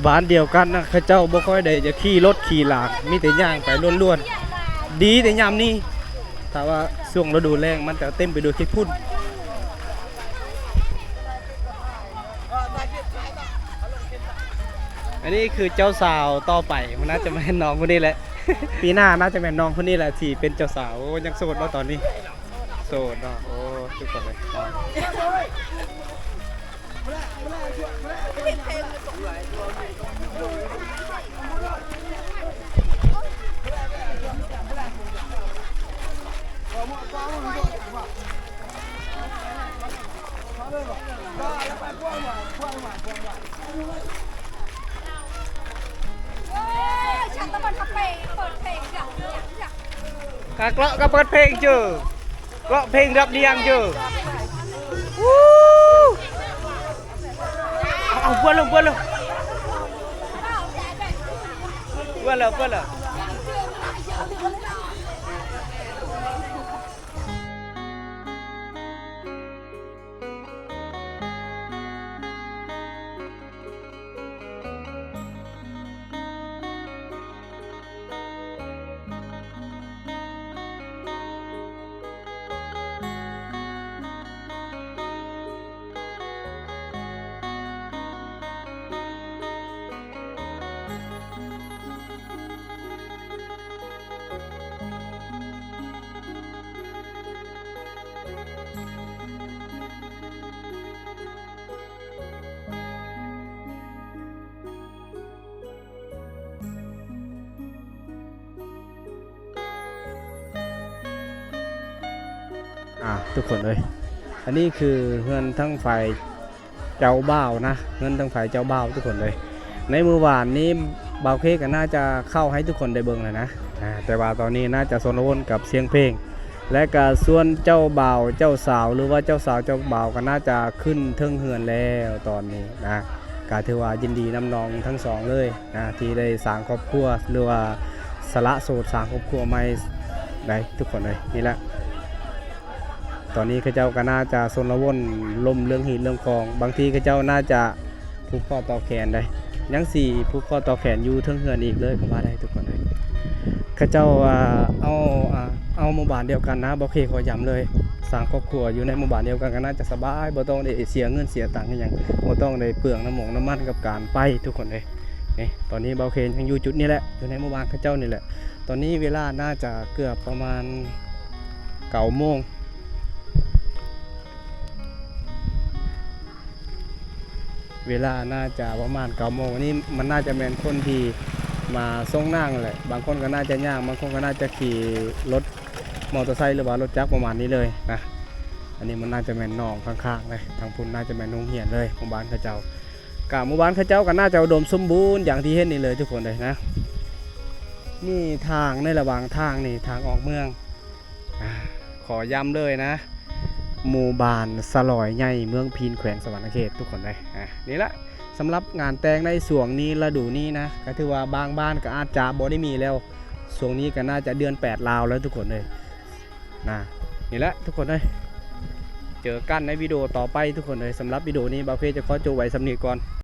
ບ້ານດຽວກັນນະ ເຂົາເຈົ້າບໍ່ຄ່ອຍໄດ້ຈະຂີ່ລົດຂີ່ລາງ ມີແຕ່ຍ່າງໄປລ້ວນໆ ດີແຕ່ຍາມນີ້ ຖ້າວ່າຊ່ວງລະດູແລ້ງມັນຈະເຕັມໄປດ້ວຍຂີ້ຝຸ່ນ. ອັນນີ້ຄືເຈົ້າສາວຕໍ່ໄປ ມັນໜ້າຈະແມ່ນນ້ອງຄົນນີ້ແຫຼະ ປີໜ້າໜ້າຈະແມ່ນນ້ອງຄົນນີ້ແຫຼະທີ່ເປັນເຈົ້າສາວ. ໂອ້ ຍັງໂສດບໍ່ຕອນນີ້? ໂສດເນາະ. ໂອ້ ທຸກຄົນເລີຍ. ກະເກາະກະເປີດເພງເຈີ ເກາະເພງດອກດຽງເຈີ. ວູ້ ເອົາ ເອົາ ເບິ່ງເລີຍ ເບິ່ງເລີຍ ເບິ່ງເລີຍ ເບິ່ງເລີຍ. ອ່າ ທຸກຄົນເອີຍ ອັນນີ້ຄືເຮືອນທາງຝ່າຍເຈົ້າບ່າວນະ ເຮືອນທາງຝ່າຍເຈົ້າບ່າວທຸກຄົນເອີຍ. ໃນມື້ວານນີ້ບ່າວເຄກະໜ້າຈະເຂົ້າໃຫ້ທຸກຄົນໄດ້ເບິ່ງແລ້ວນະ ອ່າ ແຕ່ວ່າຕອນນີ້ໜ້າຈະຊົນລະວົນກັບສຽງເພງ ແລະກະສ່ວນເຈົ້າບ່າວເຈົ້າສາວ ຫຼືວ່າເຈົ້າສາວເຈົ້າບ່າວກະໜ້າຈະຂຶ້ນເທິງເຮືອນແລ້ວຕອນນີ້ນະ. ກະຖືວ່າຍິນດີນຳນ້ອງທັງສອງເລີຍນະ ທີ່ໄດ້ສ້າງຄອບຄົວ ຫຼືວ່າສະຫຼະໂສດສ້າງຄອບຄົວໃໝ່ໄດ໋ທຸກຄົນເອີຍ. ນີ້ແຫຼະ ຕອນນີ້ເຂົາເຈົ້າກະໜ້າຈະຊົນລະວົນລົມເລື່ອງຮີດເລື່ອງຄອງ ບາງທີເຂົາເຈົ້າໜ້າຈະ ຜູກຄໍຕໍ່ແຂນໄດ໋ ຍັງຊິຜູກຄໍຕໍ່ແຂນຢູ່ເທິງເຮືອນອີກເລີຍກໍວ່າໄດ້ທຸກຄົນເອີຍ. ເຂົາເຈົ້າ ອ່າ ເອົາ ອ່າ ເອົາໝູ່ບ້ານດຽວກັນນະ ບໍ່ເຄຂໍຢ້ຳເລີຍ ສ້າງຄອບຄົວຢູ່ໃນໝູ່ບ້ານດຽວກັນກໍໜ້າຈະສະບາຍ ບໍ່ຕ້ອງໄດ້ເສຍເງິນເສຍຕັງອີ່ຫຍັງ ບໍ່ຕ້ອງໄດ້ເປືອງນ້ຳມົງນ້ຳມັນກັບການໄປທຸກຄົນເອີຍ. ນີ້ ຕອນນີ້ບ່າວເຄຍັງຢູ່ຈຸດນີ້ແຫຼະ ຢູ່ໃນໝູ່ບ້ານເຂົາເຈົ້ານີ້ແຫຼະ. ຕອນນີ້ເວລາໜ້າຈະເກືອບປະມານເກົ້າໂມງ ເວລາໜ້າຈະປະມານເກົ້າໂມງ. ອັນນີ້ມັນໜ້າຈະແມ່ນຄົນທີ່ມາສົ່ງນາງແຫຼະ ບາງຄົນກໍໜ້າຈະຍ່າງ ບາງຄົນກໍໜ້າຈະຂີ່ລົດມໍເຕີໄຊ ຫຼືວ່າລົດຈັກປະມານນີ້ເລີຍນະ. ອັນນີ້ມັນໜ້າຈະແມ່ນໜອງຂ້າງໆເລີຍ ທາງພຸ້ນໜ້າຈະແມ່ນໂຮງຮຽນເລີຍ ໝູ່ບ້ານເຂົາເຈົ້າ. ກະໝູ່ບ້ານເຂົາເຈົ້າກໍໜ້າຈະອຸດົມສົມບູນຢ່າງທີ່ເຫັນນີ້ເລີຍທຸກຄົນເລີຍນະ. ມີທາງໃນລະຫວ່າງທາງນີ້ ທາງອອກເມືອງ ອ່າ ຂໍຢ້ຳເລີຍນະ ໝູ່ບ້ານສະຫຼອຍໃຫຍ່ ເມືອງພີນ ແຂວງສະຫວັນນະເຂດ ທຸກຄົນເອີຍ. ອ່າ ນີ້ລະ ສຳລັບງານແຕ່ງໃນຊ່ວງນີ້ ລະດູນີ້ນະ ກໍຖືວ່າບາງບ້ານກໍອາດຈະບໍ່ໄດ້ມີແລ້ວ ຊ່ວງນີ້ກໍໜ້າຈະເດືອນແປດລາວແລ້ວທຸກຄົນເອີຍນະ. ນີ້ແຫຼະທຸກຄົນເອີຍ ເຈີກັນໃນວິດີໂອຕໍ່ໄປທຸກຄົນເອີຍ. ສຳລັບວິດີໂອນີ້ ບ່າວເຄຈະຂໍຈົບໄວ້ສ່ຳນີ້ກ່ອນ.